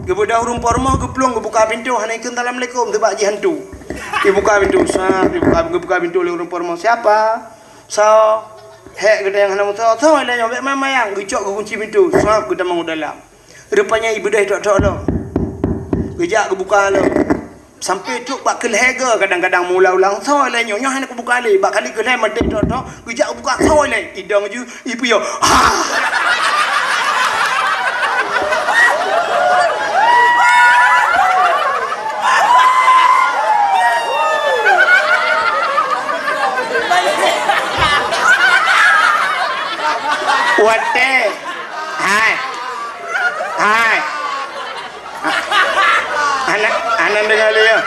Geubeudôh ureueng po rumoh geuplueng geubuka pintoe, hana ikheun assalamualaikum, sabab jih hantu. Ibuka pintoe, sab, ibuka, geubuka pintoe lé ureueng po rumoh. "Siapa?" "Soe?" "Hék geutanyoe hana meusoe." "Soe lé nyoe, bék mayang-mayang." Geucok geukunci pintoe, sab, geutamong u dalam. Rupanya ibeudôh itok-tok lom. Geujak geubuka lom. Sampoe trok bak keu lhèe goe kadang-kadang meuulang-ulang, "Soe lé nyoe, nyoe hana kubuka lé." Bak kali keu lhèe maté trok-trok, geujak buka, "Soe lé?" Idong ju, ipiôh. Ha! Watèe, hai. Hai. Hana, hana deungoe lé, ya.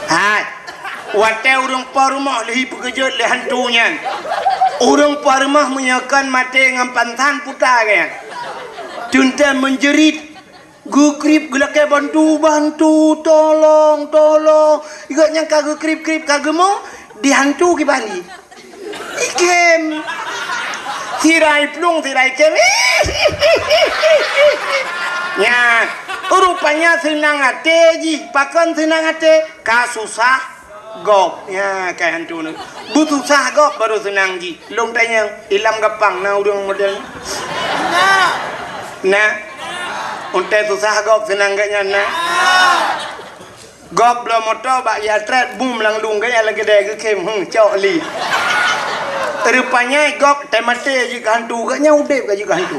Hai. Watée ureuëng po rumoh lheuh peukeujot lé hantu nyan. Ureuëng po rumoh meunyoe kon maté ngon pansan puta geuh nyan. Teuntée meunjerit, geukrieb geulakée bantu, "Bantu, tolong, tolong!" Gobnyan ka geukrieb-krieb ka geumo, di hantu kiban jih. Ikem. Sirai plueng, sirai kem. Nyan, rupanya seunang até jih. Pakon seunang até? Ka susah gob. Nyan, kai hantu nyoe. Beususah gob baru seunang jih. Lôn tanyong, ilam gampang na ureuëng model nyoe? Na. Untée susah gob seunang gobnyan na. Gob bloe moto bak ya trét bum lam lueng gaya lagée dai geukem, hmm, cok li. Rupanya gob teumaté jih keu hantu, gobnyan udeb ka jih keu hantu.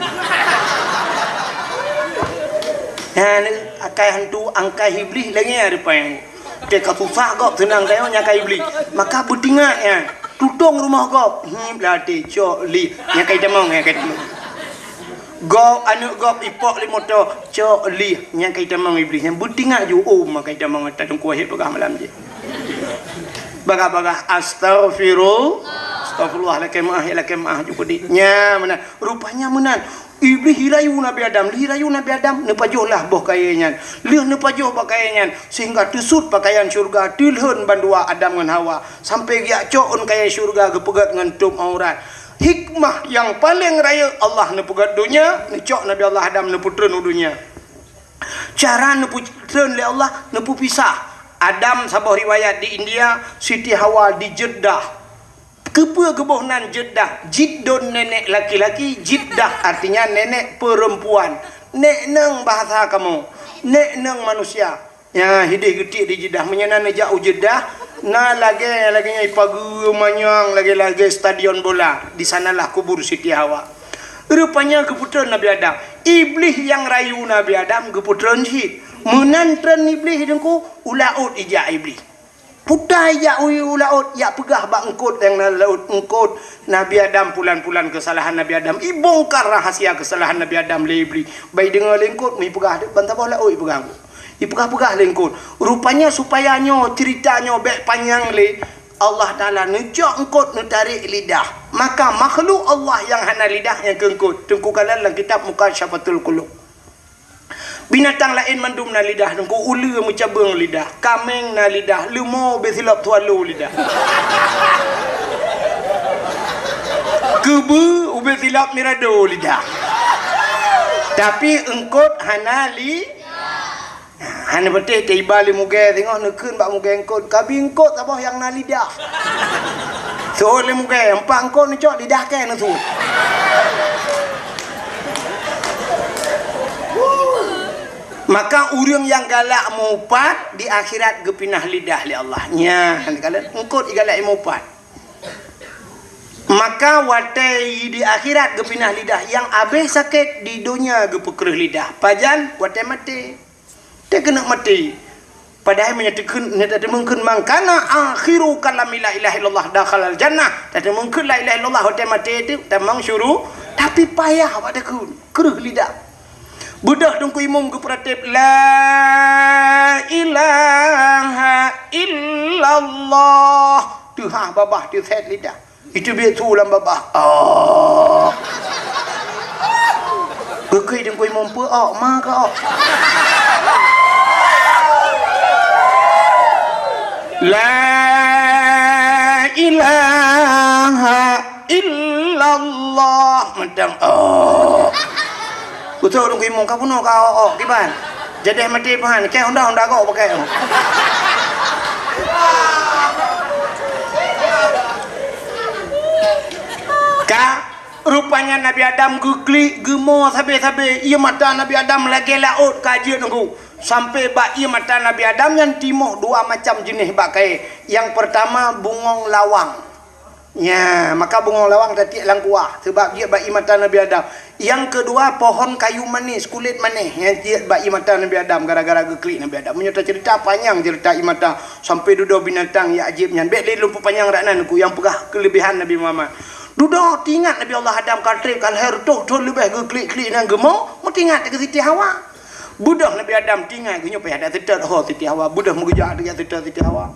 Nyan akai hantu, angkai Iblih lagée nyan rupanya. Teuka susah gob seunang tayong nyan kai Iblih. Maka beutingat nyan, tutong rumoh gob. Hmm, blah até, cok li. Nyan kai tamong, nyan kai tamong. Gob, aneuëk gob ipok lé moto, cok li, nyan kai tamong Iblih, nyan beutingat ju, oh, ma kai tamong ata teungku wahé peugah malam jih. Bagah-bagah, astaghfirullah, astaghfirullah, lakée meuáh, ya lakée meuáh, ju keudéh. Nyan meunan, rupanya meunan. Iblih irayu Nabi Adam, lheuh irayu Nabi Adam, neupajoh lah boh kayée nyan. Lheuh neupajoh boh kayée nyan, sehingga teusut pakaian syurga, teulhon bandua Adam ngon Hawa, sampai geujak cok ôn kayée syurga geupeugét ngon tôb aurat. Hikmah nyang paleng rayeuk Allah neupeugét donya, neucok Nabi Allah Adam neupeutreun u donya. Cara neupeutreun lé Allah, neupeupisah. Adam saboh riwayat di India, Siti Hawa di Jeddah. Keupeue geuboh nan Jeddah? Jiddon nenek laki-laki, Jiddah artinya nenek perempuan. Nek neng bahasa kamoe, nek neng manusia. Nyan hideh geutiek di Jeddah. Meunyoe na neujak u Jeddah, na lagée, lagée nyan ipageue manyang lagée-lagée stadion bola. Di sanalah kubur Siti Hawa. Rupanya geupeutreun Nabi Adam. Iblih nyang rayu Nabi Adam geupeutreun cit. Meunan treun Iblih teungku, u laôt ijak Iblih. Puta ijak u, u laôt, jak peugah bak eungkôt nyang na laôt, "Eungkôt, Nabi Adam pulan-pulan keusalahan Nabi Adam." Ibongkar rahasia keusalahan Nabi Adam lé Iblih. Bah ideungoe lé eungkôt, meuipeugah deuek ban saboh laôt ipeugah. Ipeugah-peugah lé eungkôt. Rupanya supaya nyoe, cerita nyoe bék panyang lé, Allah Taala neucok eungkôt neutarek lidah. Maka makhluk Allah nyang hana lidah nyang keu eungkôt. Teungku kalon lam kitab Mukasyafatul Qulub. Binatang laén mandum na lidah, teungku uleue meucabeueng lidah, kaméng na lidah, leumo ubé silop swallow lidah. Keubeue ubé silop mirado lidah. Tapi eungkôt hana li-, hana patéh teuiba lé mugée singoh neukheun bak mugée eungkôt, "Kabi eungkôt saboh nyang na lidah." Seuôt lé mugée, "Empat eungkôt neucok lidah kée neuseuôt." Maka ureuëng nyang galak meuupat di akhirat geupinah lidah lé Allah. Nyan, kalon eungkôt igalak meuupat. Maka watée di akhirat geupinah lidah, nyang abéh sakét di donya geupeukreueh lidah. Pajan? Watée maté. Teuh keuneuk maté. Padahai meunyoe teukheun, nyoe tateumeukeun, "Man kana akhiru kalami la ilaha illallah dakhalal jannah." Tateumeukeun la ilaha illallah watée maté teuh tamong syuru-, tapi payah bak teukheun, kreueh lidah. Beudôh teungku imum geupeuratéb, "La ilaha illallah." Teuhah babah teusét lidah. Itu biet su lam babah. Oh. Geukheun teungku imum peu ok, ma ka ok. La ilaha illallah. Mantong ok. Kutôk ureuëng imum ka bunoe ka ok-ok kiban. Jadeh maté pahan, keu honda-honda gok pakai. Ka, rupanya Nabi Adam geuklik, geumo sabe-sabe. Ié mata Nabi Adam lagée laôt ka jeuet nunggu. Sampai bak ié mata Nabi Adam nyan timoh dua macam jeuneh bak kayée. Nyang pertama bungong lawang. Nya, maka bungong lawang tatiek lam kuah, sabab jeuet bak ié mata Nabi Adam. Nyang keudua, pohon kayu manis, kulét manéh, nyang jeuet bak ié mata Nabi Adam, gara-gara geuklik Nabi Adam. Meunyoe taceurita panyang ceurita ié mata, sampoe dudoe binatang nyang ajaéb nyan. Bék lé lôn peupanyang rak nan, ku nyang peugah keuleubehan Nabi Muhammad. Dudoe teuingat Nabi Allah Adam ka treb, ka lahé, reutôh thon leubeh geuklik-klik nyan geumo, meuteuingat keu Siti Hawa. Beudôh Nabi Adam teuingat, geunyoe payah dak seutôt ho Siti Hawa, beudôh meugeujak dak seutôt Siti Hawa.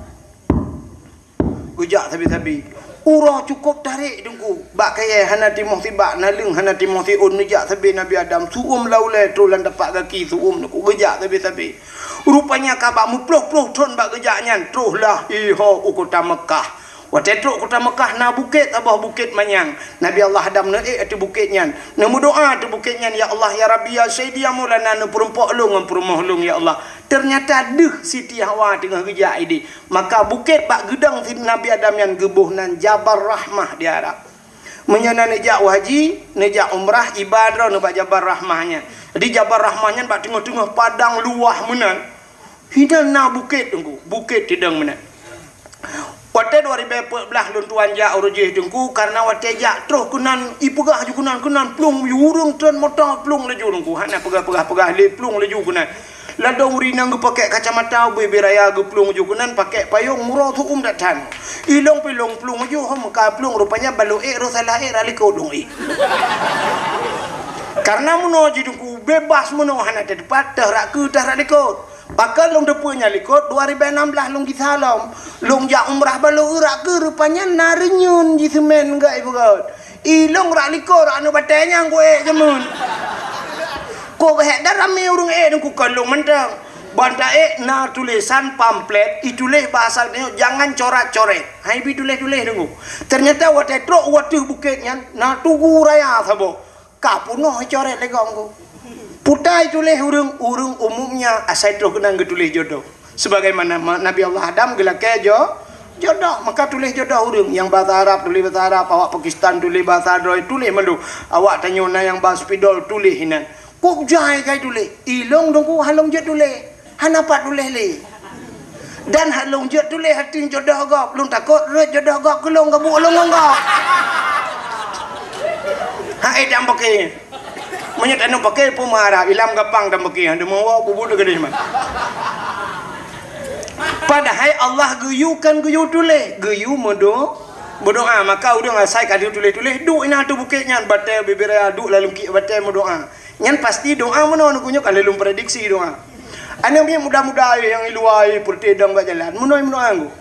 Geujak sabe-sabe. Uroe cukôp tarek Teungku. Bak kayée hana timoh sibak, naleueng hana timoh siôn, neujak sabe Nabi Adam. Su'uem lam ulée troh lam tapak gaki su'uem Teungku. Geujak sabe-sabe. Rupanya ka bak meuploh-ploh thon bak geujak nyan, troh lah iho u kota Meukah. Watée trok kota Meukah na bukét saboh, Bukét Manyang. Nabi Allah Adam neuék ateueh bukét nyan. Neumeudoá ateueh bukét nyan, "Ya Allah, ya Rabbi, ya Sayyidi, ya Maulana, neupeurumpok lôn ngon peurumoh lôn, ya Allah." Teunyata deuh Siti Hawa teungoh geujak idéh. Maka bukét bak geudong si Nabi Adam nyan geuboh nan Jabal Rahmah di Arab. Meunyoe na neujak u haji, neujak umrah, iba droeneuh bak Jabal Rahmah nyan. Jadi Jabal Rahmah nyan bak teungoh-teungoh padang luwah meunan. Hinan na bukét Teungku, bukét teudong meunan. Watée dua ribée peuet blaih lôn tuan jak uroe jih Teungku, kareuna watée jak troh keunan, ipeugah ju keunan, keunan plueng, ureuëng treun moto plueng laju Teungku, hana peugah-peugah-peugah lé plueng laju keunan. Ladôm ureuëng inong geupakék kacamata ubé-bé raya geuplueng ju keunan, pakék payong, uroe su'uem that-that. Ilong pih ilong plueng ju, hom ka plueng, rupanya balo ék roh salah ék rak likot lôn ék. Kareuna meunoe jih Teungku bebas meunoe hana teupat, teuh rak keu teuh rak likot. Pakon lôn teupeu nyan likot, dua ribée nam blaih lôn gisa lom. Lôn jak umrah balo eu rak keu, rupanya na reunyeun jiseumén gét ipeugét. Ilong rak likot rak aneuk batée nyang kuék jameun. Kok geuhék dah ramé ureuëng ék Teungku, kon lôn mantong. Ban taék na tulésan pamflet, ituléh bahasa Indonesia, jangan corat-coret. Hai bi tuléh-tuléh Teungku. Teunyata watée trok u ateueh bukét nyan, na tugu raya saboh. Ka peunoh icoret lé gob Teungku. Peue ituléh ureuëng, ureuëng umumnya asai troh keunan geutuléh jodoh. Sebagaimana ma-, Nabi Allah Adam geulakée jo-, jodoh, maka tuléh jodoh ureuëng. Nyang bahasa Arab tuléh bahasa Arab, awak Pakistan tuléh bahasa droe, tuléh mandum. Awak tanyoe na nyang ba spidol tuléh inan. Kok jai kai tuléh? Ilong Teungku hana lôn jeuet tuléh. Hana pat tuléh lé. Dan hana lôn jeuet tuléh ateueh jodoh gob. Lôn takot rhot jodoh gob keu lôn, gabuek lôn ngon gob. Hai dan paké. Meunyoe taneuk paké peue meuharab, ilam gapang dan paké, hana meuwoe bubu teuh gadeh mah. Padahai Allah geuyue kon geuyue tuléh, geuyue meudo-, meudoá. Maka ureuëng asai ka geuyue tuléh-tuléh, duek inan ateueh bukét nyan, batée bibiraya duek lam lungkiek batée meudoá. Nyan pasti doá meunoe Teungku, nyoe ka lheueh lôn prediksi doá. Aneuk miet muda-muda nyang i luwa, i peureute dong bak jalan, meunoe meudoá Teungku.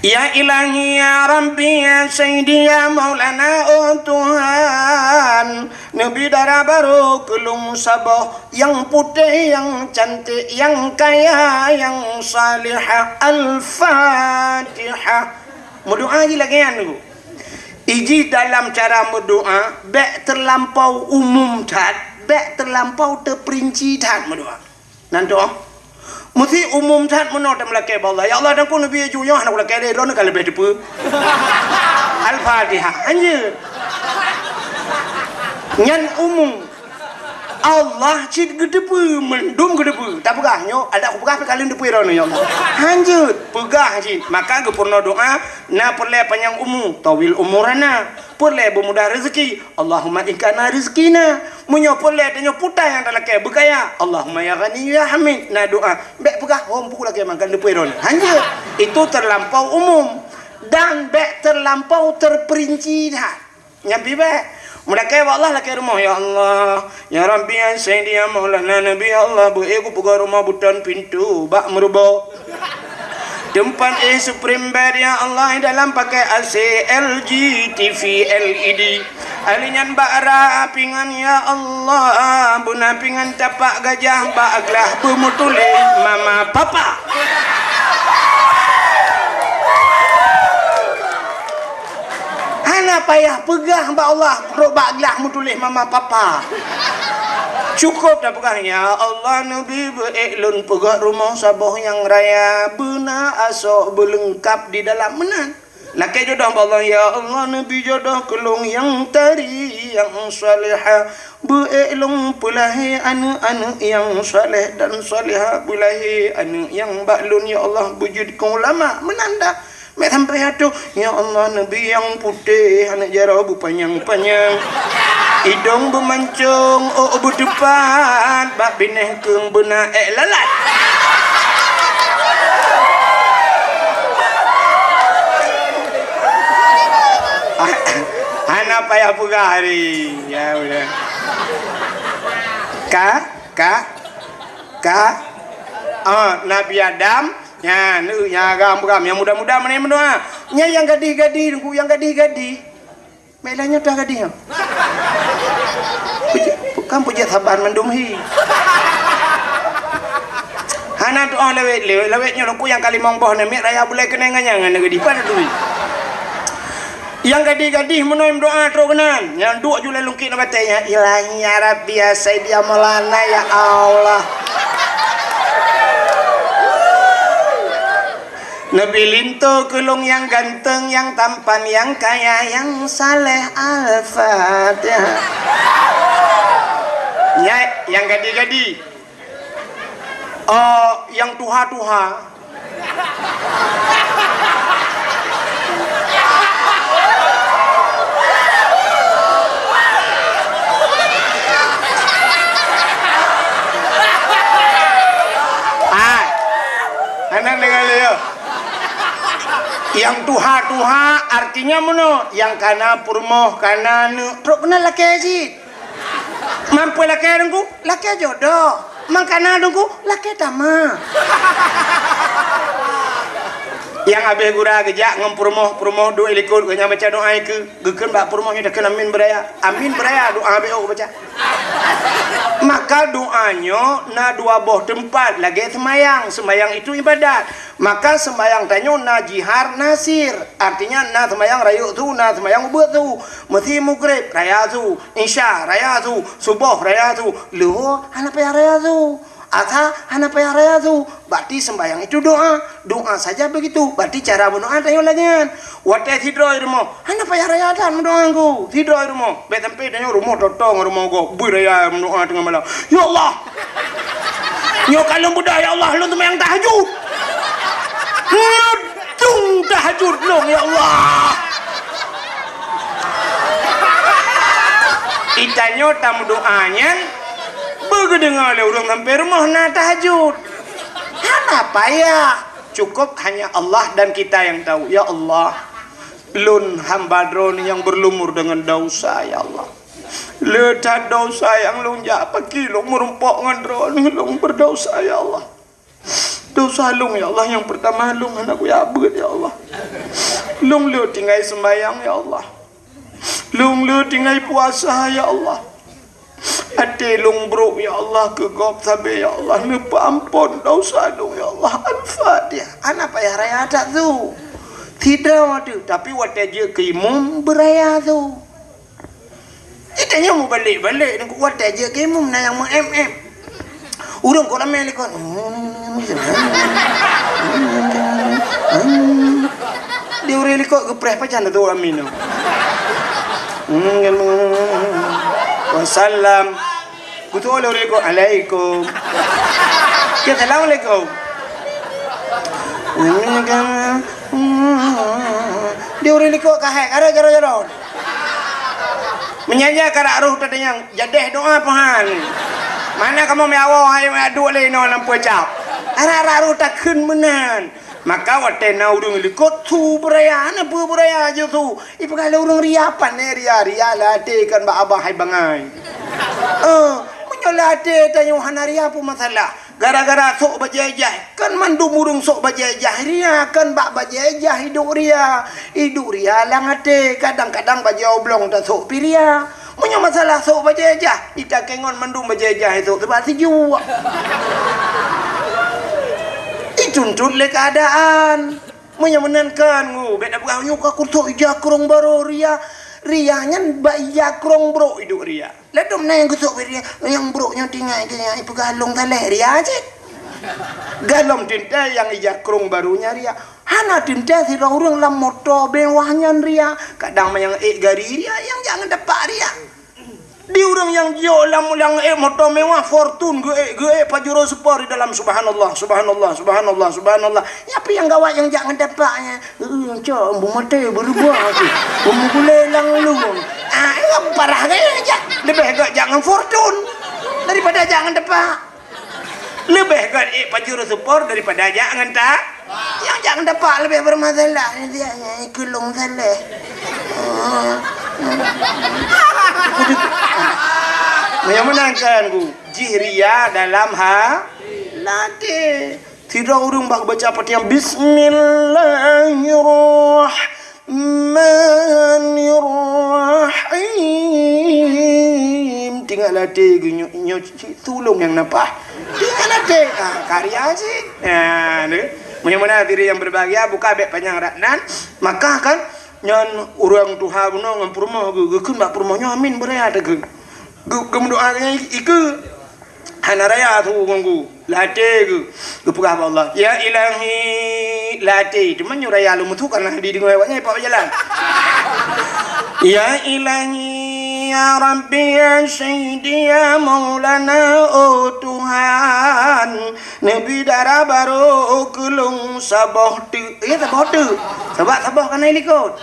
Ya Ilahi, ya Rabbi, ya Sayyidi, ya Maulana, oh Tuhan, neubi dara barô keu lôn saboh, nyang putéh, nyang cantik, nyang kaya, nyang salihah. Al-Fatihah. Meudoá jih lagée nyan Teungku. Ijih dalam cara meudoá, bék teulampau umum that, bék teulampau teuperinci that meudoá. Nan tu, oh. Meusti umum that meunoe tameulakée bak Allah. Ya Allah, dan ku neubi aju nyoe hana kulakée lé, droeneuh ka leubeh teupeu. Al-Fatihah. Hanjeuet. Nyan umum. Allah cit geuteupeu, mandum geuteupeu. Tapeugah nyoe, adak kupeugah pih ka lheueh teupeu droeneuh, ya Allah. Hanjeuet, peugah cit. Maka geupeurunoe doá, na peureulée panyang umu, tawil umurana. Peureulée beumudah rezeki, Allahumma in kana rizqina. Meunyoe peureulée tanyoe putai nyang talakée beukaya, Allahumma ya Ghani ya Hamid. Na doá, bék peugah hom peue lakée mangkan leupui droeneuh. Hanjeuet, itu terlampau umum. Dan bék terlampau terperinci that. Nyan pih bék. Meulakée bak Allah lakée rumoh, ya Allah, ya Rabbi, ya Sayyidi, ya Maulana, Nabi, ya Allah, beu ék kupeugah rumoh beuton pintoe bak meurubo. Teumpat éh Supreme Bed, ya Allah, dalam pakai A C, L G, T V, L E D. Ahli nyan bak ra pingan, ya Allah, beuna pingan tapak gajah bak glah beumeutuléh mama papa. Hana payah peugah bak Allah, rot bak glah meutuléh mama papa. Cukôp tapeugah, "Ya Allah, neubi beu ék lôn peugöt rumoh saboh nyang raya, beuna asoe beuleungkap di dalam meunan." Lakée jodoh bak Allah, "Ya Allah, neubi jodoh keu lôn nyang tari, nyang salehah. Beu ék lôn peulahé aneuëk-aneuëk nyang saleh dan salehah, beulahé aneuëk nyang bak lôn, ya Allah, beujeuet keu ulama." Meunan dah. Mek sampai atoh, "Ya Allah, neubi nyang putéh, aneuk jaroe beupanyang-panyang, idong beumancong, ôk beuteupat, bak binéh keueng beuna ék lalat." Hana payah peugah hari. Ya, udah. Ka? Ka? Ka? Ah, Nabi Adam, nyan, eh, nyang agam-agam, nyang muda-muda meunan meudoa. Nyan nyang gadih-gadih, Teungku, nyang gadih-gadih. Mek lagèe nyoe teuh gadih nyoe. Peujeuet, kan peujeuet saban mandum hi. Hana doa lawét, lawét, lawét nyoe Teungku nyang ka limong boh namiet raya bulai keunong ngon nyang hana gadih. Pada tui. Nyang gadih-gadih meunoe meudoa trok keunan. Nyang duek ju lé lungkit nibak batèe nyan, "Ilahi ya Rabbi ya Sayyidi ya Maulana ya Allah." Neubi linto keu lôn nyang ganteng, nyang tampan, nyang kaya, nyang saleh. Al-Fatihah. Nyan, nyang gadih-gadih. Oh, nyang tuha-tuha. Ah, hana deungö lé, yo. Nyang tuha-tuha artinya meunoe, nyang kana peurumoh, kana aneuk, trok keunan lakèe cit. Mampu lakèe Teungku, lakèe jodoh. Mangkana Teungku, lakèe tamah. Nyang abéh gura geujak ngon peurumoh, peurumoh duek likot, geuh nyan baca doa ikeue, geukheun bak peurumoh nyoe takheun amin beuraya. Amin beuraya, doa B O baca. Maka doa nyoe na dua boh teumpat lagèe seumayang. Seumayang itu ibadat. Maka seumayang tanyoe na jihar na sir. Artinya na seumayang rayeuk su, na seumayang ubeut su. Meusi Maghrib raya su, Isya raya su, Suboh raya su, Luhur hana payah raya su, Asa hana payah raya su. Berarti sembahyang itu doa. Doa saja begitu. Berarti cara berdoa tanyoe lagèe nyan. Watèe sidroe rumoh, hana payah raya that meudoa Teungku. Sidroe rumoh. Bèk sampai tanyoe rumoh toto ngon rumoh gob. Beuraya meudoa teungoh malam. Ya Allah. Nyoe ka lôn beudôh, ya Allah, lôn seumayang tahajud. Nyoe dung tahajud lôn, ya Allah. Itanyoe tameudoa nyan, beugeudeungoe lé ureueng sampoe rumoh na tahajud. Hana payah. Cukup hanya Allah dan kita yang tahu. Ya Allah, lôn hamba Droeneuh nyang beurlumur deungon desya, ya Allah. Le that desya nyang lôn jak paki lôn meurumpok ngon Droeneuh, lôn beudesya, ya Allah. Desya lôn, ya Allah, nyang peurtama lôn hana kujak beuet, ya Allah. Lôn le tinggai seumayang, ya Allah. Lôn le tinggai puasa, ya Allah. Até lôn brok, ya Allah, keu gob sabe, ya Allah, neupeuamphon desya lôn, ya Allah. Al-Fatihah. Hana payah raya that su. Sidroe teuh, tapi watèe jeuet keu imum beuraya su. Itanyoe mubalek-balek, watèe jeuet keu imum na nyang meu-M M. Ureueng kok ramè likot. Di ureueng likot geupreh pajan tu amin. Wasallam. Kutu oleh ureueng likot, "Alaikum." Ya, assalamualaikum. Di ureueng likot ka hai, kara jaro-jaro. Meunyan nyan karak roh tatanyong, jadeh doa pahan. Mana kamoe meuawoe hai meuaduk lé inoe lam peucap. Arak-arak roh takheun meunan. Maka watèe na ureueng likot su beuraya, hana peue beuraya jih su. Ipeugah lé ureueng ria, pane ria, ria lam até kon bak abah hai bangai. Eh, meunyoe lam até tanyoe hana ria peue masalah. Gara-gara sôk bajèe jai, kan mandum ureueng sôk bajèe jai ria, kan bak bajèe jai iduek ria. Iduek ria lam até, kadang-kadang bajèe oblong tasôk pih ria. Meunyoe masalah sôk bajèe jai, itakèe ngon mandum bajèe jai sôk teubak sijuek. Ituntut lé keuadaan. Meunyoe meunan kan, ngu, bèk tapeugah nyoe ka kusôk ija krông barô ria. Ria nyan bak ija krông brok iduek ria. Ladôm na nyang geusôk bak ria, nyang brok nyoe tinggai keu nyan ipeugah lôn saleh ria cit. Galom teuntèe nyang ija krông barô nyan ria. Hana teuntèe sidroe ureueng lam moto mewah nyan ria. Kadang manyang ék gari ria, nyang jak ngon tapak ria. Di ureuëng nyang jok lam, lam ék moto mewah, Fortuner, geuék, geuék Pajero Sport di dalam, subhanallah, subhanallah, subhanallah, subhanallah. Nyan pih nyang gawat nyang jak ngon tapak nyan. Eh, cok, beumaté, beureuba tu. Beumugulé lam luwung. Ah, nyang parah gaya jak. Leubeh gét jak ngon Fortuner daripada jak ngon tapak. Leubeh gét ék Pajero Sport daripada jak ngon ta-, nyang jak ngon tapak leubeh bermasalah. Dia nyang ikeu lôn salah. Meunyoe meunan kan ku, jih ria dalam ha-, até. Sidroe ureuëng bak baca Fatihah, "Bismillahirrahmanirrahim." Tinggai lam até geuh nyoe, nyoe cit tulông nyang napah. Tinggai lam até. Ah, karya cit. Ah, tu. Meunyoe meunan hadirin yang berbahagia, buka bèk panyang rat nan. Maka kan, nyan ureuëng tuha bunoe ngon peurumoh geuh, geukheun bak peurumoh nyoe, "Amin, beuraya takheun." Geu-, geumeudoa nyan ikeu. Hana raya su ngon geuh, lam até geuh, geupeugah bak Allah, "Ya Ilahi," lam até. Teuma nyoe raya lom su karena dideungoe awak nyan, ipak jalan. "Ya Ilahi, ya Rabbi, ya Sayyidi, ya Maulana, oh Tuhan, neubi dara barô keu lôn saboh teuk." Ya, saboh teuk. Sabab saboh ka na i likot.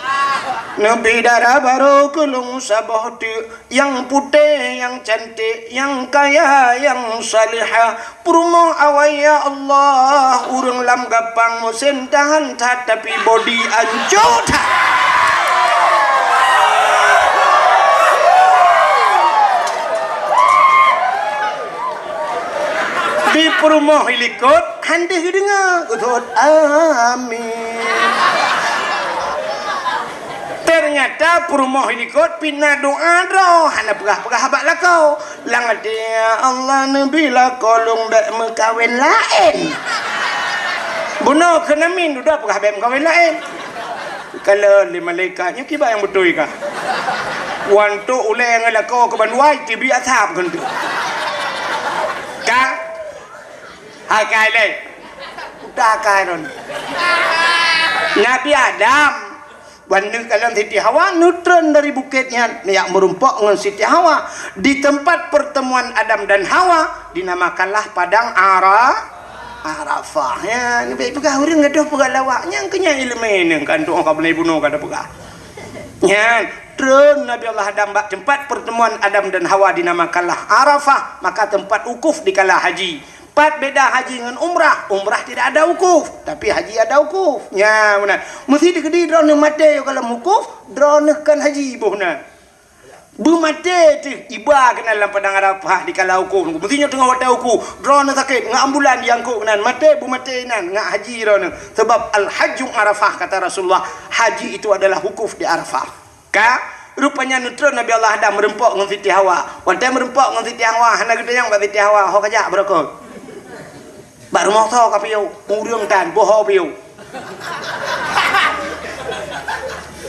"Neubi dara barô keu lôn saboh teuk. Nyang putéh, nyang cantik, nyang kaya, nyang salihah." Peurumoh awai, ya Allah, ureuëng lam gapang musém tahan that, tapi bodi ancô that. Di peurumoh i likot, han deuh geudeungoe, geuthot, "Amin." Ternyata peurumoh i likot pih na doa droe, hana peugah-peugah bak lakoe. Lam até, "Ya Allah, neubi lakoe lôn bèk meukawen laén." Bunoe kheun amin, dudoe peugah bèk meukawen laén. Kalon lé malaikat, nyoe kiban nyang beutôi kah? Wan tok ulèe ngon lakoe keu bandua, teubiet asab keu enteuk. Ka? Hai kai lé. Udah kai lôn. Nabi Adam Ban neukalon Siti Hawa, neutreun dari bukét nyan, neujak meurumpok ngon Siti Hawa. Di tempat pertemuan Adam dan Hawa, dinamakanlah Padang Ara-, Arafah. Ya, neubèk peugah ureueng gadôh peugah lawak. Nyang keu nyan ileumèe nyan, kan tu'oh ka beuna bunoe ka tapeugah. Nyan, treun Nabi Allah Adam bak tempat pertemuan Adam dan Hawa dinamakanlah Arafah, maka tempat wukuf dikala haji. Pat beda haji ngon umrah? Umrah tidak ada wukuf, tapi haji ada wukuf. Nya, meunan. Meusti teukeudi droeneuh maté yoh ka lam wukuf, droeneuh kon haji boh na. Beumaté teuh iba keunan lam Padang Arafah dikala wukuf. Meusti nyoe teungoh watèe wukuf, droeneuh sakét, ngon ambulan jiangkot keunan, maté beumaté inan, ngon haji droeneuh. Sabab Al-Hajju Arafah, kata Rasulullah, haji itu adalah wukuf di Arafah. Ka, rupanya neutreun Nabi Allah Adam meurumpok ngon Siti Hawa. Watèe meurumpok ngon Siti Hawa, hana geutanyong bak Siti Hawa, "Ho kajak beurokok?" "Bak rumoh soe kapiôh?" "Ureueng tan, boh ho piôh."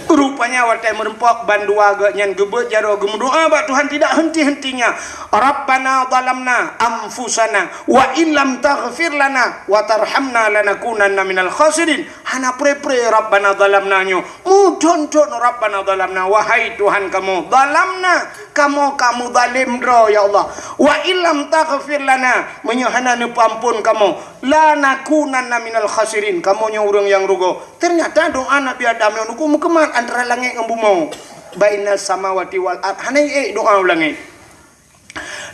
Rupanya watèe meurumpok, bandua geuh nyan geubeuet jaroe geumeudoa bak Tuhan tidak henti-hentinya, "Rabbana zalamna anfusana wa illam taghfir lana wa tarhamna lanakunanna minal khasirin." Hana pre-pre Rabbana zalamna nyoe. Mudhon-dhon Rabbana zalamna, wahai Tuhan kamoe, zalamna, kamoe ka muzalém droe, ya Allah. Wa illam taghfir lana, meunyoe hana neupeuamphon kamoe, lanakunanna minal khasirin, kamoe nyoe ureueng nyang rugoe. Ternyata doa Nabi Adam nyoe nungku meukeumat antara langét ngon bumoe. Bainas samawati wal ard, hana ék doa u langét.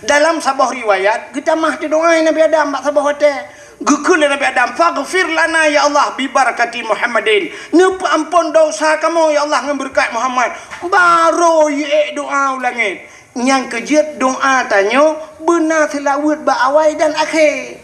Dalam saboh riwayat, geutamah teudoa Nabi Adam bak saboh watèe. Geukheun lé Nabi Adam, "Faghfir lana ya Allah bi barakati Muhammadin." Neupeuamphon dosa kamoe ya Allah ngon beureukat Muhammad. Barô jiék doa u langét. Nyang keujeuet doa tanyoe beuna seulaweuet bak awai dan akhé.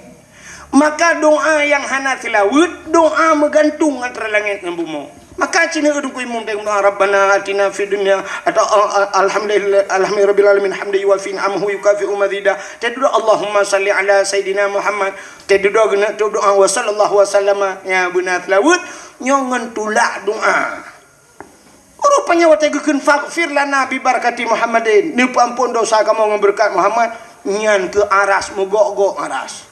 Maka doa nyang hana seulaweuet, doa meugantung antara langét ngon bumoe. Maka cina udung kui mundeng doa, "Rabbana atina fid dunya," atau, a-, a-, "Alhamdulillah, alhamdulillahirabbil alamin, hamdan yuwafi ni'amahu yukafi'u mazida." Teududoe, "Allahumma salli ala Sayyidina Muhammad." Teududoe geuneuk doa, "Wa sallallahu wa sallama." Ya, beuna seulaweuet nyoe ngon tulak doa. Rupanya watèe geukheun, "Faghfir lana bi barakati Muhammadin," neupeuamphon dosa kamoe ngon beureukat Muhammad, nyan keu aras, meugok-gok aras.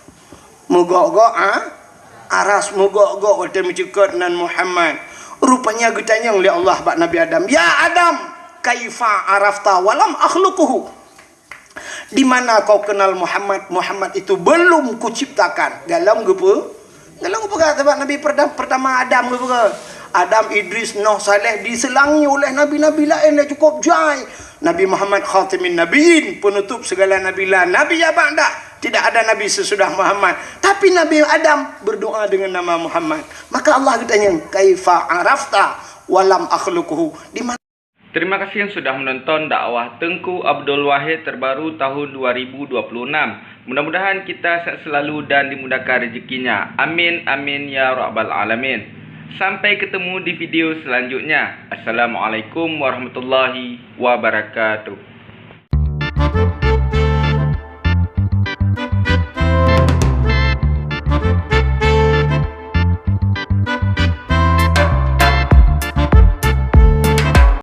Meugok-gok, ha? Aras meugok-gok watèe meuceukot nan Muhammad. Rupanya geutanyong lé Allah bak Nabi Adam, "Ya Adam, kaifa arafta wa lam akhluquhu?" Di mana kau kenal Muhammad? Muhammad itu belum kuciptakan. Galom geupeugah, galom geupeugah, sabab Nabi perda-, pertama Adam geupeugah. Adam, Idris, Nuh, Saleh diselangi oleh nabi-nabi lain yang cukup jai. Nabi Muhammad khatimin nabiyyin, penutup segala nabi, la nabiyya ba'da. Tidak ada nabi sesudah Muhammad. Tapi Nabi Adam berdoa dengan nama Muhammad. Maka Allah geutanyong, "Kaifa arafta walam akhluquhu?" Di mana Terima kasih yang sudah menonton dakwah Teungku Abdul Wahid terbaru tahun dua ribu dua puluh enam. Mudah-mudahan kita sehat selalu dan dimudahkan rezekinya. Amin, amin, ya rabbal alamin. Sampai ketemu di video selanjutnya. Assalamualaikum warahmatullahi wabarakatuh.